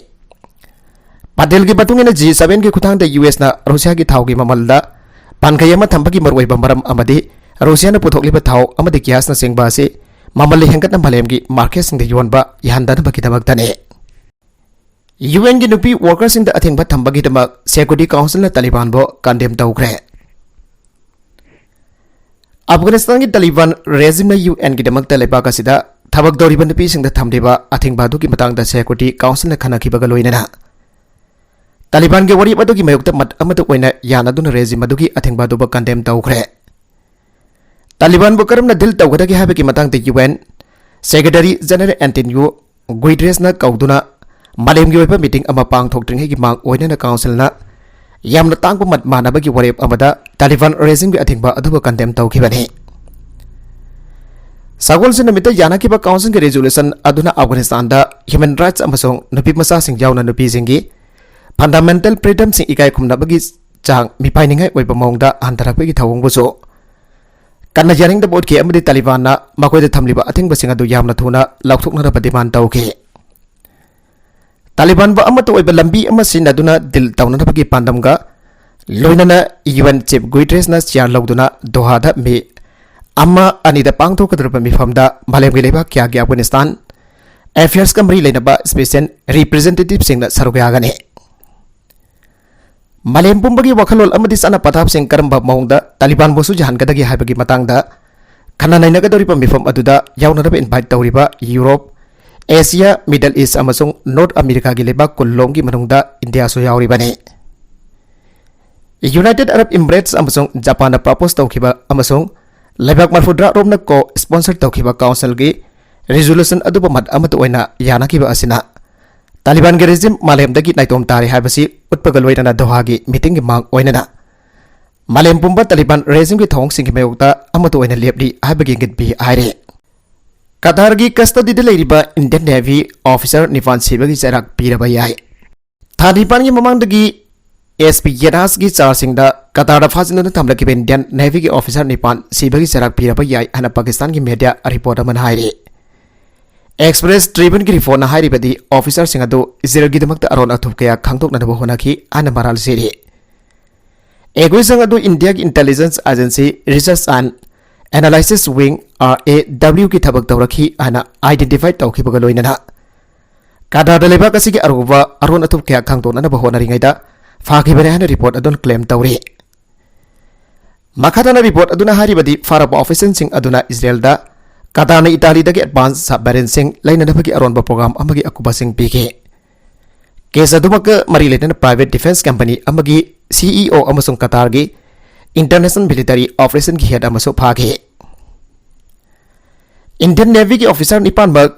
ꯄꯥꯇꯦꯜꯒꯤ ꯃꯇꯨꯡ ꯏꯟꯅ G sevenꯒꯤ ꯈꯨꯠꯊꯥꯡꯗ ꯌꯨ ꯑꯦꯁꯅ ꯔꯨꯁꯤꯌꯥꯒꯤ ꯊꯥꯎꯒꯤ ꯃꯃꯜꯗ ꯄꯥꯟꯈꯩ ꯑꯃ ꯊꯝꯕꯒꯤ ꯃꯔꯨꯑꯣꯏꯕ ꯃꯔꯝ ꯑꯃꯗꯤ ꯔꯨꯁꯤꯌꯥꯅ ꯄꯨꯊꯣꯛꯂꯤꯕ ꯊꯥꯎ ꯑꯃꯗꯤ gasꯅꯆꯤꯡꯕ ꯑꯁꯤ ꯃꯃꯜ ꯍꯦꯟꯒꯠꯅ ꯃꯥꯂꯦꯝꯒꯤ marketꯁꯤꯡꯗ ꯌꯣꯟꯕ ꯌꯥꯍꯟꯗꯅꯕꯒꯤꯗꯃꯛꯇꯅꯤ꯫ ꯌꯨ ꯑꯦꯟꯒꯤ ꯅꯨꯄꯤ workerꯁꯤꯡꯗ ꯑꯊꯤꯡꯕ ꯊꯝꯕꯒꯤꯗꯃꯛ Security Councilꯅ ꯇꯥꯂꯤꯕꯥꯟꯕꯨ condemn ꯇꯧꯈ꯭ꯔꯦ꯫ ꯑꯐꯒꯥꯅꯤꯁꯇꯥꯟꯒꯤ ꯇꯥꯂꯤꯕꯥꯟ regimeꯅ ꯌꯨ ꯑꯦꯟꯒꯤꯗꯃꯛꯇ ꯂꯩꯕꯥꯛ ꯑꯁꯤꯗ ꯊꯕꯛ ꯇꯧꯔꯤꯕ ꯅꯨꯄꯤꯁꯤꯡꯗ ꯊꯝꯂꯤꯕ ꯑꯊꯤꯡꯕ ꯑꯗꯨꯒꯤ ꯃꯇꯥꯡꯗ Security Councilꯅ ꯈꯟꯅꯈꯤꯕꯒ ꯂꯣꯏꯅꯅ ꯇꯥꯂꯤꯕꯥꯟꯒꯤ ꯋꯥꯔꯦꯞ ꯑꯗꯨꯒꯤ ꯃꯥꯌꯣꯛꯇ ꯃꯠ ꯑꯃꯠꯇ ꯑꯣꯏꯅ ꯌꯥꯅꯗꯨꯅ regime ꯑꯗꯨꯒꯤ ꯑꯊꯤꯡꯕ ꯑꯗꯨꯕꯨ condemn ꯇꯧꯈ꯭ꯔꯦ꯫ ꯇꯥꯂꯤꯕꯥꯟꯕꯨ ꯀꯔꯝꯅ deal ꯇꯧꯒꯗꯒꯦ ꯍꯥꯏꯕꯒꯤ ꯃꯇꯥꯡꯗ U N Secretary General Antonio Guterresꯅ ꯀꯧꯗꯨꯅ ꯃꯥꯂꯦꯝꯒꯤ ꯑꯣꯏꯕ meeting ꯑꯃ ꯄꯥꯡꯊꯣꯛꯇ꯭ꯔꯤꯉꯩꯒꯤ ꯃꯥꯡ ꯑꯣꯏꯅꯅ Councilꯅ ꯌꯥꯝꯅ ꯇꯥꯡꯕ ꯃꯠ ꯃꯥꯟꯅꯕꯒꯤ ꯋꯥꯔꯦꯞ ꯑꯃꯗ ꯇꯥꯂꯤꯕꯥꯟ regimeꯒꯤ ꯑꯊꯤꯡꯕ ꯑꯗꯨꯕꯨ condemn ꯇꯧꯈꯤꯕꯅꯤ꯫ ꯁꯒꯣꯜꯁꯦꯟ ꯅꯨꯃꯤꯠꯇ ꯌꯥꯅꯈꯤꯕ Councilꯒꯤ resolution ꯑꯗꯨꯅ ꯑꯐꯒꯥꯅꯤꯁꯇꯥꯟꯗ human rights ꯑꯃꯁꯨꯡ ꯅꯨꯄꯤꯃꯆꯥꯁꯤꯡ ꯌꯥꯎꯅ ꯅꯨꯄꯤꯁꯤꯡꯒꯤ fundamental freedomꯁꯤꯡ ꯏꯀꯥꯏ ꯈꯨꯝꯅꯕꯒꯤ ꯆꯥꯡ ꯃꯤꯄꯥꯏꯅꯤꯡꯉꯥꯏ ꯑꯣꯏꯕ ꯃꯑꯣꯡꯗ ꯍꯟꯊꯔꯛꯄꯒꯤ ꯊꯧꯑꯣꯡꯕꯨꯁꯨ ꯀꯟꯅ ꯌꯥꯅꯤꯡꯗꯕ ꯎꯠꯈꯤ ꯑꯃꯗꯤ ꯇꯥꯂꯤꯕꯥꯟꯅ ꯃꯈꯣꯏꯗ ꯊꯝꯂꯤꯕ ꯑꯊꯤꯡꯕꯁꯤꯡ ꯑꯗꯨ ꯌꯥꯝꯅ ꯊꯨꯅ ꯂꯧꯊꯣꯛꯅꯅꯕ demand ꯇꯧꯈꯤ꯫ ꯇꯥꯂꯤꯕꯥꯟꯕꯨ ꯑꯃꯠꯇ ꯑꯣꯏꯕ ꯂꯝꯕꯤ ꯑꯃ ꯁꯤꯖꯤꯟꯅꯗꯨꯅ deal ꯇꯧꯅꯅꯕꯒꯤ ꯄꯥꯟꯗꯝꯒ ꯂꯣꯏꯅꯅ ꯌꯨ ꯑꯦꯟ Chief Guterresꯅ chair ꯂꯧꯗꯨꯅ ꯗꯣꯍꯥꯗ ꯃꯦ ꯑꯃ ꯑꯅꯤꯗ ꯄꯥꯡꯊꯣꯛꯀꯗꯧꯔꯤꯕ ꯃꯤꯐꯝꯗ ꯃꯥꯂꯦꯝꯒꯤ ꯂꯩꯕꯥꯛ ꯀꯌꯥꯒꯤ Afghanistan affairsꯀ ꯃꯔꯤ ꯂꯩꯅꯕ special representativeꯁꯤꯡꯅ ꯁꯔꯨꯛ ꯌꯥꯒꯅꯤ꯫ ꯃꯥꯂꯦꯝ ꯄꯨꯝꯕꯒꯤ ꯋꯥꯈꯜꯂꯣꯟ ꯑꯃꯗꯤ ꯆꯠꯅ ꯄꯊꯥꯞꯁꯤꯡ ꯀꯔꯝꯕ ꯃꯑꯣꯡꯗ ꯇꯥꯂꯤꯕꯥꯟꯕꯨꯁꯨ ꯌꯥꯍꯟꯒꯗꯒꯦ ꯍꯥꯏꯕꯒꯤ ꯃꯇꯥꯡꯗ ꯈꯟꯅ ꯅꯩꯅꯒꯗꯧꯔꯤꯕ ꯃꯤꯐꯝ ꯑꯗꯨꯗ ꯌꯥꯎꯅꯅꯕ invite ꯇꯧꯔꯤꯕ ꯌꯨꯔꯣꯞ, ꯑꯦꯁꯤꯌꯥ, Middle East ꯑꯃꯁꯨꯡ North Americaꯒꯤ ꯂꯩꯕꯥꯛ ꯀꯨꯟ ꯂꯣꯝꯒꯤ ꯃꯅꯨꯡꯗ ꯏꯟꯗꯤꯌꯥꯁꯨ ꯌꯥꯎꯔꯤꯕꯅꯤ꯫ United Arab Emirates ꯑꯃꯁꯨꯡ ꯖꯄꯥꯟꯅ propose ꯇꯧꯈꯤꯕ ꯑꯃꯁꯨꯡ ꯂꯩꯕꯥꯛ ꯃꯔꯤꯐꯨꯇꯔꯥ ꯔꯣꯝꯅ ꯀꯣ ꯁ꯭ꯄꯣꯟꯁꯔ ꯇꯧꯈꯤꯕ ꯀꯥꯎꯟꯁꯤꯜꯒꯤ ꯔꯤꯖꯣꯂꯨꯁꯟ ꯑꯗꯨꯕꯨ ꯃꯠ ꯑꯃꯠꯇ ꯑꯣꯏꯅ ꯌꯥꯅꯈꯤꯕ ꯑꯁꯤꯅ ꯇꯥꯂꯤꯕꯥꯟꯒꯤ ꯔꯦꯖꯤꯝ ꯃꯥꯂꯦꯝꯗꯒꯤ ꯅꯥꯏꯇꯣꯝ ꯇꯥꯔꯦ ꯍꯥꯏꯕꯁꯤ ꯎꯠꯄꯒ ꯂꯣꯏꯅꯅ ꯗꯣꯍꯥꯒꯤ ꯃꯤꯇꯤꯡꯒꯤ ꯃꯥꯡ ꯑꯣꯏꯅꯅ ꯃꯥꯂꯦꯝ ꯄꯨꯝꯕ ꯇꯥꯂꯤꯕꯥꯟ ꯔꯦꯖꯤꯝꯒꯤ ꯊꯧꯑꯣꯡꯁꯤꯡꯒꯤ ꯃꯥꯌꯣꯛꯇ ꯑꯃꯠꯇ ꯑꯣꯏꯅ ꯂꯦꯞꯂꯤ ꯍꯥꯏꯕꯒꯤ ꯏꯪꯒꯤꯠ ꯄꯤ ꯍꯥꯏꯔꯤ꯫ ꯀꯇꯥꯔꯒꯤ ꯀꯁꯇꯗꯤꯗ ꯂꯩꯔꯤꯕ ꯏꯟꯗꯤꯌꯟ ꯅꯦꯚꯤ ꯑꯣꯐꯤꯁꯔ ꯅꯤꯄꯥꯟ ꯁꯤꯕꯒꯤ ꯆꯩꯔꯥꯛ ꯄꯤꯔꯕ ꯌꯥꯏ꯫ ꯊꯥ ꯅꯤꯄꯥꯟꯒꯤ ꯃꯃꯥꯡꯗꯒꯤ ꯑꯦꯁ ꯄꯤ ꯌꯦꯅꯥꯁꯀꯤ ꯆꯥꯔꯁꯤꯡꯗ ꯀꯇꯥꯔꯗ ꯐꯥꯖꯤꯟꯗꯨꯅ ꯊꯝꯂꯛꯈꯤꯕ ꯏꯟꯗꯤꯌꯟ ꯅꯦꯚꯤꯒꯤ ꯑꯣꯐꯤꯁꯔ ꯅꯤꯄꯥꯟ ꯁꯤꯕꯒꯤ ꯆꯩꯔꯥꯛ ꯄꯤꯔꯕ ꯌꯥꯏ ꯍꯥꯏꯅ ꯄꯥꯀꯤꯁꯇꯥꯟꯒꯤ ꯃꯦꯗꯤꯌꯥ ꯔꯤꯄꯣꯔꯠ ꯑꯃꯅ ꯍꯥꯏꯔꯤ꯫ ꯑꯦꯛꯁꯄ꯭ꯔꯦꯁ ꯇ꯭ꯔꯤꯕ꯭ꯌꯨꯟꯒꯤ ꯔꯤꯄꯣꯔꯠꯅ ꯍꯥꯏꯔꯤꯕꯗꯤ ꯑꯣꯐꯤꯁꯔꯁꯤꯡ ꯑꯗꯨ ꯏꯖꯔꯦꯜꯒꯤꯗꯃꯛꯇ ꯑꯔꯣꯟ ꯑꯊꯨꯞ ꯀꯌꯥ ꯈꯪꯗꯣꯛꯅꯅꯕ ꯍꯣꯠꯅꯈꯤ ꯍꯥꯏꯅ ꯃꯔꯥꯜ ꯁꯤꯔꯤ꯫ ꯑꯦꯒ꯭ꯔꯤꯁꯪ ꯑꯗꯨ ꯏꯟꯗꯤꯌꯥꯒꯤ intelligence agency research and analysis wing, R A ꯗꯕ꯭ꯂꯤꯌꯨꯒꯤ ꯊꯕꯛ ꯇꯧꯔꯛꯈꯤ ꯍꯥꯏꯅ ꯑꯥꯏꯗꯦꯟꯇꯤꯐꯥꯏ ꯇꯧꯈꯤꯕꯒ ꯂꯣꯏꯅꯅ ꯀꯇꯥꯔꯗ ꯂꯩꯕꯥꯛ ꯑꯁꯤꯒꯤ ꯑꯔꯨꯕ ꯑꯔꯣꯟ ꯑꯊꯨꯞ ꯀꯌꯥ ꯈꯪꯗꯣꯛꯅꯅꯕ ꯍꯣꯠꯅꯔꯤꯉꯩꯗ ꯐꯥꯈꯤꯕꯅꯤ ꯍꯥꯏꯅ ꯔꯤꯄꯣꯔꯠ ꯑꯗꯨꯅ ꯀ꯭ꯂꯦꯝ ꯇꯧꯔꯤ꯫ ꯃꯈꯥ ꯇꯥꯅ ꯔꯤꯄꯣꯔꯠ ꯑꯗꯨꯅ ꯍꯥꯏꯔꯤꯕꯗꯤ ꯐꯥꯔꯕ ꯑꯣꯐꯤꯁꯤꯌꯦꯜꯁꯤꯡ ꯑꯗꯨꯅ ꯏꯖꯔꯦꯜꯗ ꯀꯇꯥꯔꯅ ꯏꯇꯥꯂꯤꯗꯒꯤ ꯑꯦꯗꯚꯥꯟꯁ ꯁꯕꯃꯦꯔꯤꯟꯁꯤꯡ ꯂꯩꯅꯅꯕꯒꯤ ꯑꯔꯣꯟꯕ ꯄ꯭ꯔꯣꯒ꯭ꯔꯥꯝ ꯑꯃꯒꯤ ꯑꯀꯨꯞꯄꯁꯤꯡ ꯄꯤꯈꯤ꯫ ꯀꯦꯁ ꯑꯗꯨꯃꯛꯀ ꯃꯔꯤ ꯂꯩꯅꯅ ꯄ꯭ꯔꯥꯏꯚꯦꯠ ꯗꯤꯐꯦꯟꯁ ꯀꯝꯄꯅꯤ ꯑꯃꯒꯤ ꯁꯤ ꯏ ꯑꯣ ꯑꯃꯁꯨꯡ ꯀꯇꯥꯔꯒꯤ ꯏꯟꯇꯔꯅꯦꯁꯅꯦꯜ ꯃꯤꯂꯤꯇꯔꯤ ꯑꯣꯄꯔꯦꯁꯟꯒꯤ ꯍꯦꯗ ꯑꯃꯁꯨ ꯐꯥꯈꯤ꯫ ꯏꯟꯗꯤꯌꯟ ꯅꯦꯚꯤꯒꯤ ꯑꯣꯐꯤꯁꯔ ꯅꯤꯄꯥꯟꯃꯛ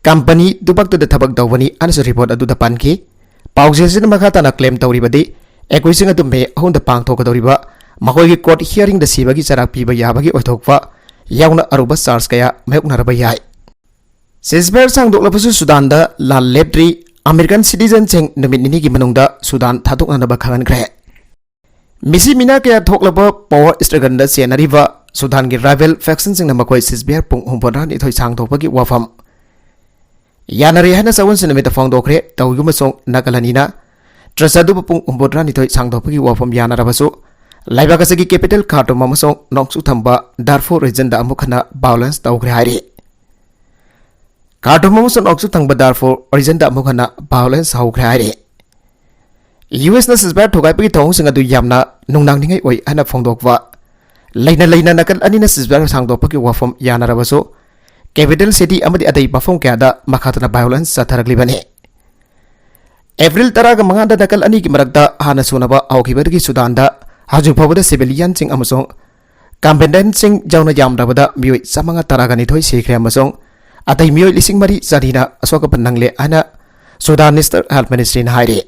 ꯀꯝꯄꯅꯤꯗꯨꯃꯛꯇꯗ ꯊꯕꯛ ꯇꯧꯕꯅꯤ ꯍꯥꯏꯅꯁꯨ ꯔꯤꯄꯣꯔꯠ ꯑꯗꯨꯗ ꯄꯟꯈꯤ꯫ ꯄꯥꯎꯖꯦꯜꯁꯤꯅ ꯃꯈꯥ ꯇꯥꯅ ꯀ꯭ꯂꯦꯝ ꯇꯧꯔꯤꯕꯗꯤ ꯑꯦꯀ꯭ꯔꯤꯁꯤꯡ ꯑꯗꯨ ꯃꯦ ꯑꯍꯨꯝꯗ ꯄꯥꯡꯊꯣꯛꯀꯗꯧꯔꯤꯕ ꯃꯈꯣꯏꯒꯤ ꯀꯣꯔꯠ ꯍꯤꯌꯥꯔꯤꯡꯗ ꯁꯤꯕꯒꯤ ꯆꯩꯔꯥꯛ ꯄꯤꯕ ꯌꯥꯕꯒꯤ ꯑꯣꯏꯊꯣꯛꯄ ꯌꯥꯎꯅ ꯑꯔꯨꯕ ꯆꯥꯔꯖ ꯀꯌꯥ ꯃꯥꯌꯣꯛꯅꯔꯕ ꯌꯥꯏ꯫ ꯁꯤꯖꯐꯥꯌꯔ ꯁꯥꯡꯗꯣꯛꯂꯕꯁꯨ ꯁꯨꯗꯥꯟꯗ ꯂꯥꯟ ꯂꯦꯞꯇ꯭ꯔꯤ꯫ ꯑꯃꯦꯔꯤꯀꯟ ꯁꯤꯇꯤꯖꯟꯁꯤꯡ ꯅꯨꯃꯤꯠ ꯅꯤꯅꯤꯒꯤ ꯃꯅꯨꯡꯗ ꯁꯨꯗꯥꯟ ꯊꯥꯗꯣꯛꯅꯅꯕ ꯈꯪꯍꯟꯈ꯭ꯔꯦ꯫ ꯃꯤꯁꯤ ꯃꯤꯅꯥ ꯀꯌꯥ ꯊꯣꯛꯂꯕ ꯄꯥꯋꯔ ꯁ꯭ꯇ꯭ꯔꯒꯜꯗ ꯆꯦꯟꯅꯔꯤꯕ ꯁꯨꯗꯥꯟꯒꯤ ꯔꯥꯏꯕꯦꯜ ꯐꯦꯛꯁꯟꯁꯤꯡꯅ ꯃꯈꯣꯏ ꯁꯤꯖꯐꯥꯌꯔ ꯄꯨꯡ ꯍꯨꯝꯐꯨꯇꯔꯥꯅꯤꯊꯣꯏ ꯁꯥꯡꯗꯣꯛꯄꯒꯤ ꯋꯥꯐꯝ ꯌꯥꯅꯔꯦ ꯍꯥꯏꯅ ꯆꯥꯎꯟꯁꯤ ꯅꯨꯃꯤꯠꯇ ꯐꯣꯡꯗꯣꯛꯈ꯭ꯔꯦ꯫ ꯇꯧꯏꯒꯨꯝꯕꯁꯨꯡ ꯅꯥꯀꯜ ꯑꯅꯤꯅ ꯇ꯭ꯔꯁ ꯑꯗꯨꯕꯨ ꯄꯨꯡ ꯍꯨꯝꯐꯨꯇꯔꯥꯅꯤꯊꯣꯏ ꯁꯥꯡꯗꯣꯛꯄꯒꯤ ꯋꯥꯐꯝ ꯌꯥꯅꯔꯕꯁꯨ ꯂꯩꯕꯥꯛ ꯑꯁꯤꯒꯤ ꯀꯦꯄꯤꯇꯦꯜ ꯈꯥꯔꯇꯨꯝ ꯑꯃꯁꯨꯡ ꯅꯣꯡꯆꯨꯞ ꯊꯪꯕ ꯗꯥꯔꯐꯨꯔ ꯔꯤꯖꯟꯗ ꯑꯃꯨꯛ ꯍꯟꯅ ꯚꯥꯏꯑꯣꯂꯦꯟꯁ ꯇꯧꯈ꯭ꯔꯦ ꯍꯥꯏꯔꯤ꯫ ꯈꯥꯔꯇꯨꯝ ꯑꯃꯁꯨꯡ ꯅꯣꯡꯆꯨꯞ ꯊꯪꯕ ꯗꯥꯔꯐꯨꯔ ꯔꯤꯖꯟꯗ ꯑꯃꯨꯛ ꯍꯟꯅ ꯚꯥꯏꯑꯣꯂꯦꯟꯁ ꯍꯧꯈ꯭ꯔꯦ ꯍꯥꯏꯔꯤ꯫ ꯌꯨ ꯑꯦꯁꯅ ꯁꯤꯖꯐꯥꯌꯔ ꯊꯨꯒꯥꯏꯕꯒꯤ ꯊꯧꯑꯣꯡꯁꯤꯡ ꯑꯗꯨ ꯌꯥꯝꯅ ꯅꯨꯡꯅꯥꯡꯅꯤꯡꯉꯥꯏ ꯑꯣꯏ ꯍꯥꯏꯅ ꯐꯣꯡꯗꯣꯛꯄ ꯂꯩꯅ ꯂꯩꯅ ꯅꯥꯀꯜ ꯑꯅꯤꯅ ꯁꯤꯖꯐꯥꯌꯔ ꯁꯥꯡꯗꯣꯛꯄꯒꯤ ꯋꯥꯐꯝ ꯌꯥꯅꯔꯕꯁꯨ ꯀꯦꯄꯤꯇꯦꯜ ꯁꯤꯇꯤ ꯑꯃꯗꯤ ꯑꯇꯩ ꯃꯐꯝ ꯀꯌꯥꯗ ꯃꯈꯥ ꯇꯥꯅ ꯚꯥꯏꯑꯣꯂꯦꯟꯁ ꯆꯠꯊꯔꯛꯂꯤꯕꯅꯤ꯫ ꯑꯦꯄ꯭ꯔꯤꯜ ꯇꯔꯥꯒ ꯃꯉꯥꯗ ꯅꯥꯀꯜ ꯑꯅꯤꯒꯤ ꯃꯔꯛꯇ ꯍꯥꯟꯅ ꯁꯨꯅꯕ ꯍꯧꯈꯤꯕꯗꯒꯤ ꯁꯨꯗꯥꯟꯗ ꯍꯧꯖꯤꯛ ꯐꯥꯎꯕꯗ ꯁꯤꯚꯤꯂꯤꯌꯟꯁꯤꯡ ꯑꯃꯁꯨꯡ ꯀꯝꯕꯦꯇꯦꯟꯁꯤꯡ ꯌꯥꯎꯅ ꯌꯥꯝꯗ꯭ꯔꯕꯗ ꯃꯤꯑꯣꯏ ꯆꯥꯝꯃꯉꯥ ꯇꯔꯥꯒ ꯅꯤꯊꯣꯏ ꯁꯤꯈ꯭ꯔꯦ ꯑꯃꯁꯨꯡ ꯑꯇꯩ ꯃꯤꯑꯣꯏ ꯂꯤꯁꯤꯡ ꯃꯔꯤ ꯆꯅꯤꯅ ꯑꯁꯣꯛ ꯑꯄꯟ ꯅꯪꯂꯦ ꯍꯥꯏꯅ ꯁꯨꯗꯥꯟ ꯅꯦꯁꯅꯦꯜ ꯍꯦꯜꯊ ꯃꯤꯅꯤꯁꯇ꯭ꯔꯤꯅ ꯍꯥꯏꯔꯤ꯫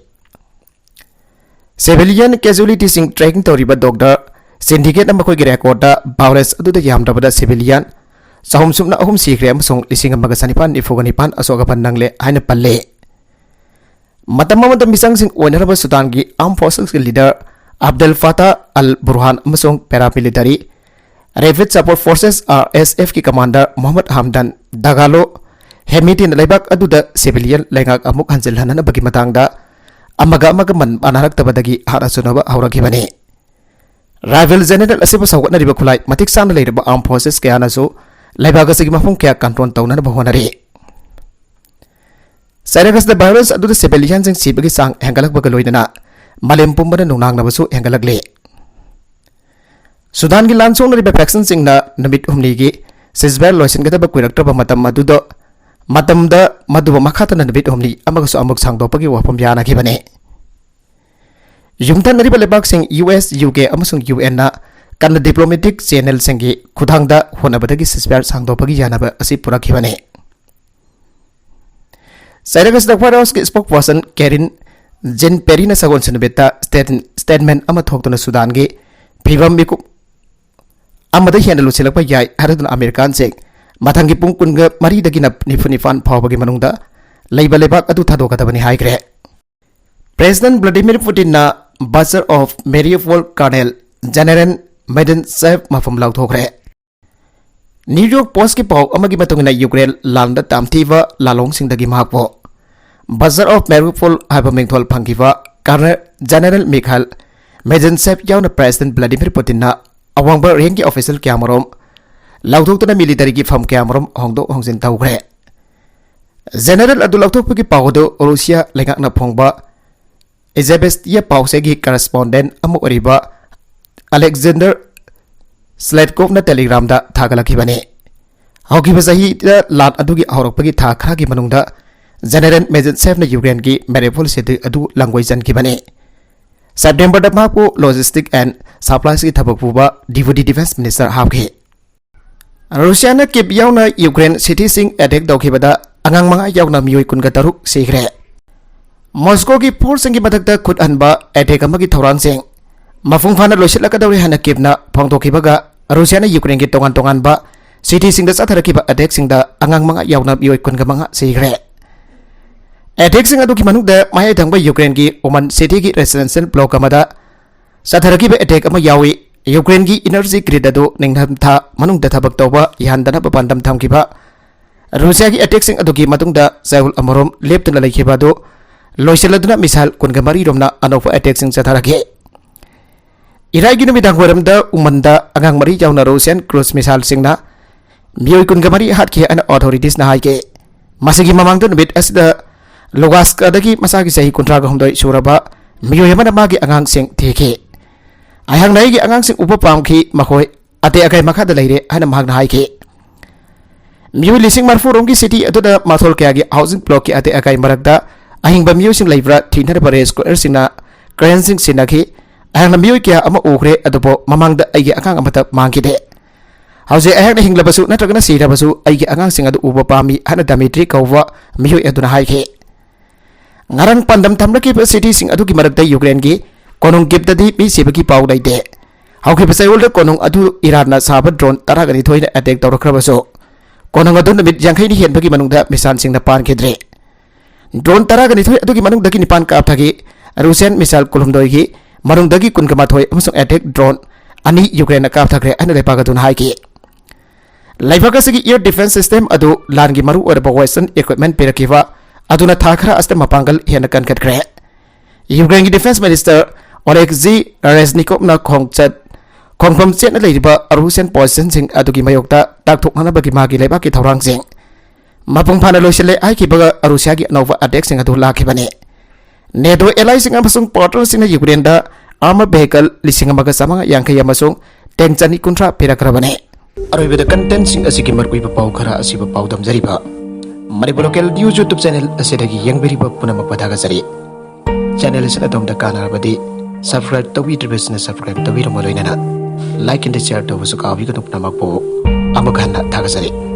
ꯁꯤꯚꯤꯂꯤꯌꯟ ꯀꯦꯖꯨꯋꯦꯂꯤꯇꯤꯁꯤꯡ ꯇ꯭ꯔꯦꯀꯤꯡ ꯇꯧꯔꯤꯕ ꯗꯣꯛꯇꯔ ꯁꯤꯟꯗꯤꯀꯦꯠꯅ ꯃꯈꯣꯏꯒꯤ ꯔꯦꯀꯣꯔꯗꯇ ꯚꯥꯏꯑꯣꯂꯦꯟꯁ ꯑꯗꯨꯗ ꯌꯥꯝꯗ꯭ꯔꯕꯗ ꯁꯤꯚꯤꯂꯤꯌꯟ ꯆꯍꯨꯝ ꯁꯨꯞꯅ ꯑꯍꯨꯝ ꯁꯤꯈ꯭ꯔꯦ ꯑꯃꯁꯨꯡ ꯂꯤꯁꯤꯡ ꯑꯃꯒ ꯆꯅꯤꯄꯥꯟ ꯅꯤꯐꯨꯒ ꯅꯤꯄꯥꯟ ꯑꯁꯣꯛ ꯑꯄꯟ ꯅꯪꯂꯦ ꯍꯥꯏꯅ ꯄꯜꯂꯦ꯫ ꯃꯇꯝ ꯑꯃꯗ ꯃꯤꯆꯪꯁꯤꯡ ꯑꯣꯏꯅꯔꯕ ꯁꯨꯗꯥꯟꯒꯤ ꯑꯥꯔꯝ ꯐꯣꯔꯁꯦꯁꯀꯤ ꯂꯤꯗꯔ ꯑꯕꯗꯦꯜ ꯐꯥꯇꯥ ꯑꯜ ꯕꯨꯔꯍꯥꯟ ꯑꯃꯁꯨꯡ ꯄꯦꯔꯥꯃꯤꯂꯤꯇꯔꯤ ꯔꯦꯄꯤꯗ ꯁꯄꯣꯔꯠ ꯐꯣꯔꯁꯦꯁ, RSF ꯀꯤ ꯀꯃꯥꯟꯗꯔ ꯃꯣꯍꯝꯃꯗ ꯍꯝꯗꯥꯟ ꯗꯒꯥꯂꯣ ꯍꯦꯃꯤꯗꯤꯅ ꯂꯩꯕꯥꯛ ꯑꯗꯨꯗ ꯁꯤꯚꯤꯂꯤꯌꯟ ꯂꯩꯉꯥꯛ ꯑꯃꯨꯛ ꯍꯟꯖꯤꯜꯍꯟꯅꯕꯒꯤ ꯃꯇꯥꯡꯗ ꯑꯃꯒ ꯑꯃꯒ ꯃꯟ ꯃꯥꯟꯅꯔꯛꯇꯕꯗꯒꯤ ꯍꯥꯠꯅ ꯆꯨꯅꯕ ꯍꯧꯔꯛꯈꯤꯕꯅꯤ꯫ ꯔꯥꯏꯚꯦꯜ ꯖꯦꯅꯦꯔꯦꯜ ꯑꯁꯤꯕꯨ ꯁꯧꯒꯠꯅꯔꯤꯕ ꯈꯨꯠꯂꯥꯏ ꯃꯇꯤꯛ ꯆꯥꯅ ꯂꯩꯔꯕ ꯑꯥꯔꯝ ꯐꯣꯔꯁꯦꯁ ꯀꯌꯥꯅꯁꯨ ꯂꯩꯕꯥꯛ ꯑꯁꯤꯒꯤ ꯃꯐꯝ ꯀꯌꯥ ꯀꯟꯇ꯭ꯔꯣꯜ ꯇꯧꯅꯅꯕ ꯍꯣꯠꯅꯔꯤ꯫ ꯆꯩꯔꯛ ꯑꯁꯤꯗ ꯚꯥꯏꯑꯣꯂꯦꯟꯁ ꯑꯗꯨꯗ ꯁꯤꯚꯤꯂꯤꯌꯟꯁꯤꯡ ꯁꯤꯕꯒꯤ ꯆꯥꯡ ꯍꯦꯟꯒꯠꯂꯛꯄꯒ ꯂꯣꯏꯅꯅ ꯃꯥꯂꯦꯝ ꯄꯨꯝꯕꯗ ꯅꯨꯡꯅꯥꯡꯅꯕꯁꯨ ꯍꯦꯟꯒꯠꯂꯛꯂꯤ꯫ ꯁꯨꯗꯥꯟꯒꯤ ꯂꯥꯟ ꯁꯣꯛꯅꯔꯤꯕ ꯐꯦꯛꯁꯟꯁꯤꯡꯅ ꯅꯨꯃꯤꯠ ꯍꯨꯝꯅꯤꯒꯤ ꯁꯤꯖꯐꯥꯌꯔ ꯂꯣꯏꯁꯤꯟꯒꯗꯕ ꯀꯨꯏꯔꯛꯇ꯭ꯔꯕ ꯃꯇꯝ ꯑꯗꯨꯗ, ꯃꯇꯝꯗ ꯃꯗꯨꯕꯨ ꯃꯈꯥ ꯇꯥꯅ ꯅꯨꯃꯤꯠ ꯍꯨꯝꯅꯤ ꯑꯃꯒꯁꯨ ꯑꯃꯨꯛ ꯁꯥꯡꯗꯣꯛꯄꯒꯤ ꯋꯥꯐꯝ ꯌꯥꯅꯈꯤꯕꯅꯤ꯫ ꯌꯨꯝꯊꯪꯅꯔꯤꯕ ꯂꯩꯕꯥꯛꯁꯤꯡ US, UK ꯑꯃꯁꯨꯡ UNꯅ ꯀꯟꯅ ꯗꯤꯄ꯭ꯂꯣꯃꯦꯇꯤꯛ ꯆꯦꯅꯦꯜꯁꯤꯡꯒꯤ ꯈꯨꯠꯊꯥꯡꯗ ꯍꯣꯠꯅꯕꯗꯒꯤ ꯁꯤꯖꯐꯥꯌꯔ ꯁꯥꯡꯗꯣꯛꯄꯒꯤ ꯌꯥꯅꯕ ꯑꯁꯤ ꯄꯨꯔꯛꯈꯤꯕꯅꯤ꯫ ꯆꯩꯔꯛ ꯑꯁꯤꯗ ꯋꯥꯏꯠ ꯍꯥꯎꯁꯀꯤ ꯁ꯭ꯄꯣꯛ ꯄꯔꯁꯟ ꯀꯦꯔꯤꯟ ꯖꯤꯟ ꯄꯦꯔꯤꯅ ꯁꯒꯣꯜꯁꯦꯟ ꯅꯨꯃꯤꯠꯇ ꯁ꯭ꯇꯦꯠ-, ꯁ꯭ꯇꯦꯠꯃꯦꯟ ꯑꯃ ꯊꯣꯛꯇꯨꯅ ꯁꯨꯗꯥꯟꯒꯤ ꯐꯤꯕꯝ ꯃꯤꯀꯨꯞ ꯑꯃꯗ ꯍꯦꯟꯅ ꯂꯨꯁꯤꯜꯂꯛꯄ ꯌꯥꯏ ꯍꯥꯏꯔꯗꯨꯅ ꯑꯃꯦꯔꯤꯀꯥꯟꯁꯤꯡ ꯃꯊꯪꯒꯤ ꯄꯨꯡ ꯀꯨꯟꯒ ꯃꯔꯤꯗꯒꯤꯅ ꯅꯤꯐꯨ ꯅꯤꯄꯥꯟ ꯐꯥꯎꯕꯒꯤ ꯃꯅꯨꯡꯗ ꯂꯩꯕ ꯂꯩꯕꯥꯛ ꯑꯗꯨ ꯊꯥꯗꯣꯛꯀꯗꯕꯅꯤ ꯍꯥꯏꯈ꯭ꯔꯦ꯫ ꯄ꯭ꯔꯦꯁꯤꯗꯦꯟꯠ ꯚ꯭ꯂꯥꯗꯤꯃꯤꯔ ꯄꯨꯇꯤꯟꯅ ꯕꯖꯥꯔ ꯑꯣꯐ ꯃꯦꯔꯤꯌꯨꯄꯣꯜ ꯀꯔꯅꯦꯜ ꯖꯦꯅꯦꯔꯦꯜ ꯃꯦꯗꯦꯟꯁꯦꯚ ꯃꯐꯝ ꯂꯥꯎꯊꯣꯛꯈ꯭ꯔꯦ꯫ ꯅ꯭ꯌꯨ ꯌꯣꯔꯛ ꯄꯣꯁꯠꯀꯤ ꯄꯥꯎ ꯑꯃꯒꯤ ꯃꯇꯨꯡ ꯏꯟꯅ, ꯌꯨꯀ꯭ꯔꯦꯟ ꯂꯥꯟꯗ ꯇꯝꯊꯤꯕ ꯂꯥꯂꯣꯡꯁꯤꯡꯗꯒꯤ ꯃꯍꯥꯛꯄꯨ ꯕꯖꯥꯔ ꯑꯣꯐ ꯃꯦꯔꯤꯌꯨꯄꯣꯜ ꯍꯥꯏꯕ ꯃꯤꯡꯊꯣꯜ ꯐꯪꯈꯤꯕ ꯀꯔꯅꯦꯜ ꯖꯦꯅꯦꯔꯦꯜ ꯃꯤꯈꯥꯏꯜ ꯃꯦꯗꯦꯟꯁꯦꯚ ꯌꯥꯎꯅ ꯄ꯭ꯔꯦꯁꯤꯗꯦꯟꯠ ꯚ꯭ꯂꯥꯗꯤꯃꯤꯔ ꯄꯨꯇꯤꯟꯅ ꯑꯋꯥꯡꯕ ꯔꯦꯡꯛꯀꯤ ꯑꯣꯐꯤꯁꯤꯌꯦꯜ ꯀꯌꯥꯃꯔꯨꯝ ꯂꯧꯊꯣꯛꯇꯨꯅ ꯃꯤꯂꯤꯇꯔꯤꯒꯤ ꯐꯝ ꯀꯌꯥꯃꯔꯨꯝ ꯍꯣꯡꯗꯣꯛ ꯍꯣꯡꯖꯤꯟ ꯇꯧꯈ꯭ꯔꯦ꯫ ꯖꯦꯅꯦꯔꯦꯜ ꯑꯗꯨ ꯂꯧꯊꯣꯛꯄꯒꯤ ꯄꯥꯎ ꯑꯗꯨ ꯔꯨꯁꯤꯌꯥ ꯂꯩꯉꯥꯛꯅ ꯐꯣꯡꯕ ꯏꯖꯦꯕꯦꯁꯇꯤꯌꯥ ꯄꯥꯎꯆꯦꯒꯤ ꯀꯔꯦꯁꯄꯣꯟꯗꯦꯟꯠ ꯑꯃ ꯑꯣꯏꯔꯤꯕ ꯑꯂꯦꯛꯖꯦꯟꯗꯔ ꯁ꯭ꯂꯦꯠꯀꯣꯚꯅ ꯇꯦꯂꯤꯒ꯭ꯔꯥꯝꯗ ꯊꯥꯒꯠꯂꯛꯈꯤꯕꯅꯤ꯫ ꯍꯧꯈꯤꯕ ꯆꯍꯤꯗ ꯂꯥꯟ ꯑꯗꯨꯒꯤ ꯍꯧꯔꯛꯄꯒꯤ ꯊꯥ ꯈꯔꯒꯤ ꯃꯅꯨꯡꯗ ꯖꯦꯅꯦꯔꯦꯜ ꯃꯦꯗꯦꯟꯁꯦꯚꯅ ꯌꯨꯀ꯭ꯔꯦꯟꯒꯤ ꯃꯦꯔꯤꯌꯨꯄꯣꯜ ꯁꯤꯇꯤ ꯑꯗꯨ ꯂꯥꯡꯒꯣꯏ ꯆꯟꯈꯤꯕꯅꯤ꯫ ꯁꯦꯞꯇꯦꯝꯕꯔꯗ ꯃꯍꯥꯛꯄꯨ Logistics and Supplies ꯀꯤ ꯊꯕꯛ ꯄꯨꯕ Deputy Defense Minister ꯍꯥꯞꯈꯤ꯫ ꯔꯨꯁꯤꯌꯥꯅ ꯀꯤꯞ ꯌꯥꯎꯅ ꯌꯨꯀ꯭ꯔꯦꯟ cityꯁꯤꯡ attack ꯇꯧꯈꯤꯕꯗ ꯑꯉꯥꯡ ꯃꯉꯥ ꯌꯥꯎꯅ ꯃꯤꯑꯣꯏ ꯀꯨꯟꯒ ꯇꯔꯨꯛ ꯁꯤꯈ꯭ꯔꯦ꯫ ꯃꯣꯁꯀꯣꯒꯤ forceꯁꯤꯡꯒꯤ ꯃꯊꯛꯇ ꯈꯨꯠ ꯍꯟꯕ attack ꯑꯃꯒꯤ ꯊꯧꯔꯥꯡꯁꯤꯡ ꯃꯄꯨꯡ ꯐꯥꯅ ꯂꯣꯏꯁꯤꯜꯂꯛꯀꯗꯧꯔꯦ ꯍꯥꯏꯅ ꯀꯤꯞꯅ ꯐꯣꯡꯗꯣꯛꯈꯤꯕꯒ, ꯔꯨꯁꯤꯌꯥꯅ ꯌꯨꯀ꯭ꯔꯦꯟꯒꯤ ꯇꯣꯉꯥꯟ ꯇꯣꯉꯥꯟꯕ cityꯁꯤꯡꯗ ꯆꯠꯊꯔꯛꯈꯤꯕ attackꯁꯤꯡꯗ ꯑꯉꯥꯡ ꯃꯉꯥ ꯌꯥꯎꯅ ꯃꯤꯑꯣꯏ ꯀꯨꯟꯒ ꯃꯉꯥ ꯁꯤꯈ꯭ꯔꯦ꯫ Attackꯁꯤꯡ ꯑꯗꯨꯒꯤ ꯃꯅꯨꯡꯗ ꯃꯌꯥꯏ ꯊꯪꯕ ꯌꯨꯀ꯭ꯔꯦꯟꯒꯤ Uman cityꯒꯤ residential block ꯑꯃꯗ ꯆꯠꯊꯔꯛꯈꯤꯕ attack ꯑꯃ ꯌꯥꯎꯏ꯫ ꯌꯨꯀ꯭ꯔꯦꯟꯒꯤ energy grid ꯑꯗꯨ ꯅꯤꯡꯊꯝꯊꯥ ꯃꯅꯨꯡꯗ ꯊꯕꯛ ꯇꯧꯕ ꯌꯥꯍꯟꯗꯅꯕ ꯄꯥꯟꯗꯝ ꯊꯝꯈꯤꯕ ꯔꯨꯁꯤꯌꯥꯒꯤ attackꯁꯤꯡ ꯑꯗꯨꯒꯤ ꯃꯇꯨꯡꯗ ꯆꯌꯣꯜ ꯑꯃꯔꯣꯝ ꯂꯦꯞꯇꯨꯅ ꯂꯩꯈꯤꯕ ꯑꯗꯨ ꯂꯣꯏꯁꯤꯜꯂꯗꯨꯅ missile ꯀꯨꯟꯒ ꯃꯔꯤ ꯔꯣꯝꯅ ꯑꯅꯧꯕ attackꯁꯤꯡ ꯆꯠꯊꯔꯛꯈꯤ꯫ ꯏꯔꯥꯏꯒꯤ ꯅꯨꯃꯤꯗꯥꯡ ꯋꯥꯏꯔꯝꯗ ꯎꯃꯟꯗ ꯑꯉꯥꯡ ꯃꯔꯤ ꯌꯥꯎꯅ Russian cruise missileꯁꯤꯡꯅ ꯃꯤꯑꯣꯏ ꯀꯨꯟꯒ ꯃꯔꯤ ꯍꯥꯠꯈꯤ ꯍꯥꯏꯅ authoritiesꯅ ꯍꯥꯏꯈꯤ꯫ ꯃꯁꯤꯒꯤ ꯃꯃꯥꯡꯗ ꯅꯨꯃꯤꯠ ꯑꯁꯤꯗ ꯂꯨꯒꯥꯟꯁ꯭ꯀꯗꯒꯤ ꯃꯁꯥꯒꯤ ꯆꯍꯤ ꯀꯨꯟꯊ꯭ꯔꯥꯒ ꯍꯨꯝꯗꯣꯏ ꯁꯨꯔꯕ ꯃꯤꯑꯣꯏ ꯑꯃꯅ ꯃꯥꯒꯤ ꯑꯉꯥꯡꯁꯤꯡ ꯊꯤꯈꯤ꯫ "ꯑꯩꯍꯥꯛꯅ ꯑꯩꯒꯤ ꯑꯉꯥꯡꯁꯤꯡ ꯎꯕ ꯄꯥꯝꯈꯤ, ꯃꯈꯣꯏ ꯑꯇꯦꯛ ꯑꯀꯥꯏ ꯃꯈꯥꯗ ꯂꯩꯔꯦ" ꯍꯥꯏꯅ ꯃꯍꯥꯛꯅ ꯍꯥꯏꯈꯤ꯫ ꯃꯤꯑꯣꯏ ꯂꯤꯁꯤꯡ ꯃꯔꯤꯐꯨ ꯔꯣꯝꯒꯤ city ꯑꯗꯨꯗ ꯃꯊꯣꯜ ꯀꯌꯥꯒꯤ housing blockꯀꯤ ꯑꯇꯦꯛ ꯑꯀꯥꯏ ꯃꯔꯛꯇ ꯑꯍꯤꯡꯕ ꯃꯤꯑꯣꯏꯁꯤꯡ ꯂꯩꯕ꯭ꯔꯥ ꯊꯤꯅꯅꯕ rescuerꯁꯤꯡꯅ craneꯁꯤꯡ ꯁꯤꯖꯤꯟꯅꯈꯤ꯫ "ꯑꯩꯍꯥꯛꯅ ꯃꯤꯑꯣꯏ ꯀꯌꯥ ꯑꯃ ꯎꯈ꯭ꯔꯦ, ꯑꯗꯨꯕꯨ ꯃꯃꯥꯡꯗ ꯑꯩꯒꯤ ꯑꯉꯥꯡ ꯑꯃꯠꯇ ꯃꯥꯡꯈꯤꯗꯦ꯫ ꯍꯧꯖꯤꯛ ꯑꯩꯍꯥꯛꯅ ꯍꯤꯡꯂꯕꯁꯨ ꯅꯠꯇ꯭ꯔꯒꯅ ꯁꯤꯔꯕꯁꯨ ꯑꯩꯒꯤ ꯑꯉꯥꯡꯁꯤꯡ ꯑꯗꯨ ꯎꯕ ꯄꯥꯝꯃꯤ" ꯍꯥꯏꯅ ꯗꯃꯤꯇ꯭ꯔꯤ ꯀꯧꯕ ꯃꯤꯑꯣꯏ ꯑꯗꯨꯅ ꯍꯥꯏꯈꯤ꯫ ꯉꯔꯥꯡ ꯄꯥꯟꯗꯝ ꯊꯝꯂꯛꯈꯤꯕ cityꯁꯤꯡ ꯑꯗꯨꯒꯤ ꯃꯔꯛꯇ ꯌꯨꯀ꯭ꯔꯦꯟꯒꯤ ꯀꯣꯅꯨꯡ ꯀꯤꯞꯇꯗꯤ ꯃꯤ ꯁꯤꯕꯒꯤ ꯄꯥꯎ ꯂꯩꯇꯦ꯫ ꯍꯧꯈꯤꯕ ꯆꯌꯣꯜꯗ ꯀꯣꯅꯨꯡ ꯑꯗꯨ ꯏꯔꯥꯟꯅ ꯁꯥꯕ drone ꯇꯔꯥꯒ ꯅꯤꯊꯣꯏꯅ attack ꯇꯧꯔꯛꯈ꯭ꯔꯕꯁꯨ, ꯀꯣꯅꯨꯡ ꯑꯗꯨ ꯅꯨꯃꯤꯠ ꯌꯥꯡꯈꯩꯅꯤ ꯍꯦꯟꯕꯒꯤ ꯃꯅꯨꯡꯗ ꯃꯤꯁꯥꯟꯁꯤꯡꯅ ꯄꯥꯟꯈꯤꯗ꯭ꯔꯦ꯫ Drone ꯇꯔꯥꯒ ꯅꯤꯊꯣꯏ ꯑꯗꯨꯒꯤ ꯃꯅꯨꯡꯗꯒꯤ ꯅꯤꯄꯥꯟ ꯀꯥꯞꯊꯈꯤ꯫ Russian missile ꯀꯨꯟꯍꯨꯝꯗꯣꯏꯒꯤ ꯃꯅꯨꯡꯗꯒꯤ ꯀꯨꯟꯒ ꯃꯥꯊꯣꯏ ꯑꯃꯁꯨꯡ attack drone ꯑꯅꯤ ꯌꯨꯀ꯭ꯔꯦꯟꯅ ꯀꯥꯞꯊꯈ꯭ꯔꯦ ꯍꯥꯏꯅ ꯂꯩꯕꯥꯛ ꯑꯗꯨꯅ ꯍꯥꯏꯈꯤ꯫ ꯂꯩꯕꯥꯛ ꯑꯁꯤꯒꯤ air defense system ꯑꯗꯨ ꯂꯥꯟꯒꯤ ꯃꯔꯨꯑꯣꯏꯔꯕ western equipment ꯄꯤꯔꯛꯈꯤꯕ ꯑꯗꯨꯅ ꯊꯥ ꯈꯔ ꯑꯁꯤꯗ ꯃꯄꯥꯡꯒꯜ ꯍꯦꯟꯅ ꯀꯟꯈꯠꯈ꯭ꯔꯦ꯫ ꯌꯨꯀ꯭ꯔꯦꯟꯒꯤ defense minister Oleksiy Reznikovꯅ ꯈꯣꯡꯆꯠ, ꯈꯣꯡꯐꯝ ꯆꯦꯠꯅ ꯂꯩꯔꯤꯕ Russian positionꯁꯤꯡ ꯑꯗꯨꯒꯤ ꯃꯥꯌꯣꯛꯇ ꯇꯥꯛꯊꯣꯛꯅꯅꯕꯒꯤ ꯃꯥꯒꯤ ꯂꯩꯕꯥꯛꯀꯤ ꯊꯧꯔꯥꯡꯁꯤꯡ ꯃꯄꯨꯡ ꯐꯥꯅ ꯂꯣꯏꯁꯤꯜꯂꯦ ꯍꯥꯏꯈꯤꯕꯒ ꯔꯨꯁꯤꯌꯥꯒꯤ ꯑꯅꯧꯕ attackꯁꯤꯡ ꯑꯗꯨ ꯂꯥꯛꯈꯤꯕꯅꯤ꯫ NATO allyꯁꯤꯡ ꯑꯃꯁꯨꯡ partnerꯁꯤꯡꯅ ꯌꯨꯀ꯭ꯔꯦꯟꯗ armor vehicle ꯂꯤꯁꯤꯡ ꯑꯃꯒ ꯆꯥꯃꯉꯥ ꯌꯥꯡꯈꯩ ꯑꯃꯁꯨꯡ tank ꯆꯅꯤ ꯀꯨꯟꯊ꯭ꯔꯥ ꯄꯤꯔꯛꯈ꯭ꯔꯕꯅꯤ꯫ ꯑꯔꯣꯏꯕꯗ contentꯁꯤꯡ ꯑꯁꯤꯒꯤ ꯃꯔꯨꯑꯣꯏꯕ ꯄꯥꯎ ꯈꯔ ꯑꯁꯤꯕꯨ ꯄꯥꯎꯗꯝꯖꯔꯤꯕ Manipur local news YouTube channel ꯑꯁꯤꯗꯒꯤ ꯌꯦꯡꯕꯤꯔꯤꯕ ꯄꯨꯝꯅꯃꯛꯄꯨ ꯊꯥꯒꯠꯆꯔꯤ꯫ Channel ꯑꯁꯤꯅ ꯑꯗꯣꯝꯗ ꯀꯥꯟꯅꯔꯕꯗꯤ Subscribe ꯇꯧꯕꯤꯗ꯭ꯔꯤꯕꯁꯤꯅ subscribe ꯇꯧꯕꯤꯔꯝꯕ ꯂꯣꯏꯅꯅ like and share ꯇꯧꯕꯁꯨ ꯀꯥꯎꯕꯤꯒꯅꯨ꯫ ꯄꯨꯝꯅꯃꯛꯄꯨ ꯑꯃꯨꯛ ꯍꯟꯅ ꯊꯥꯒꯠꯆꯔꯤ꯫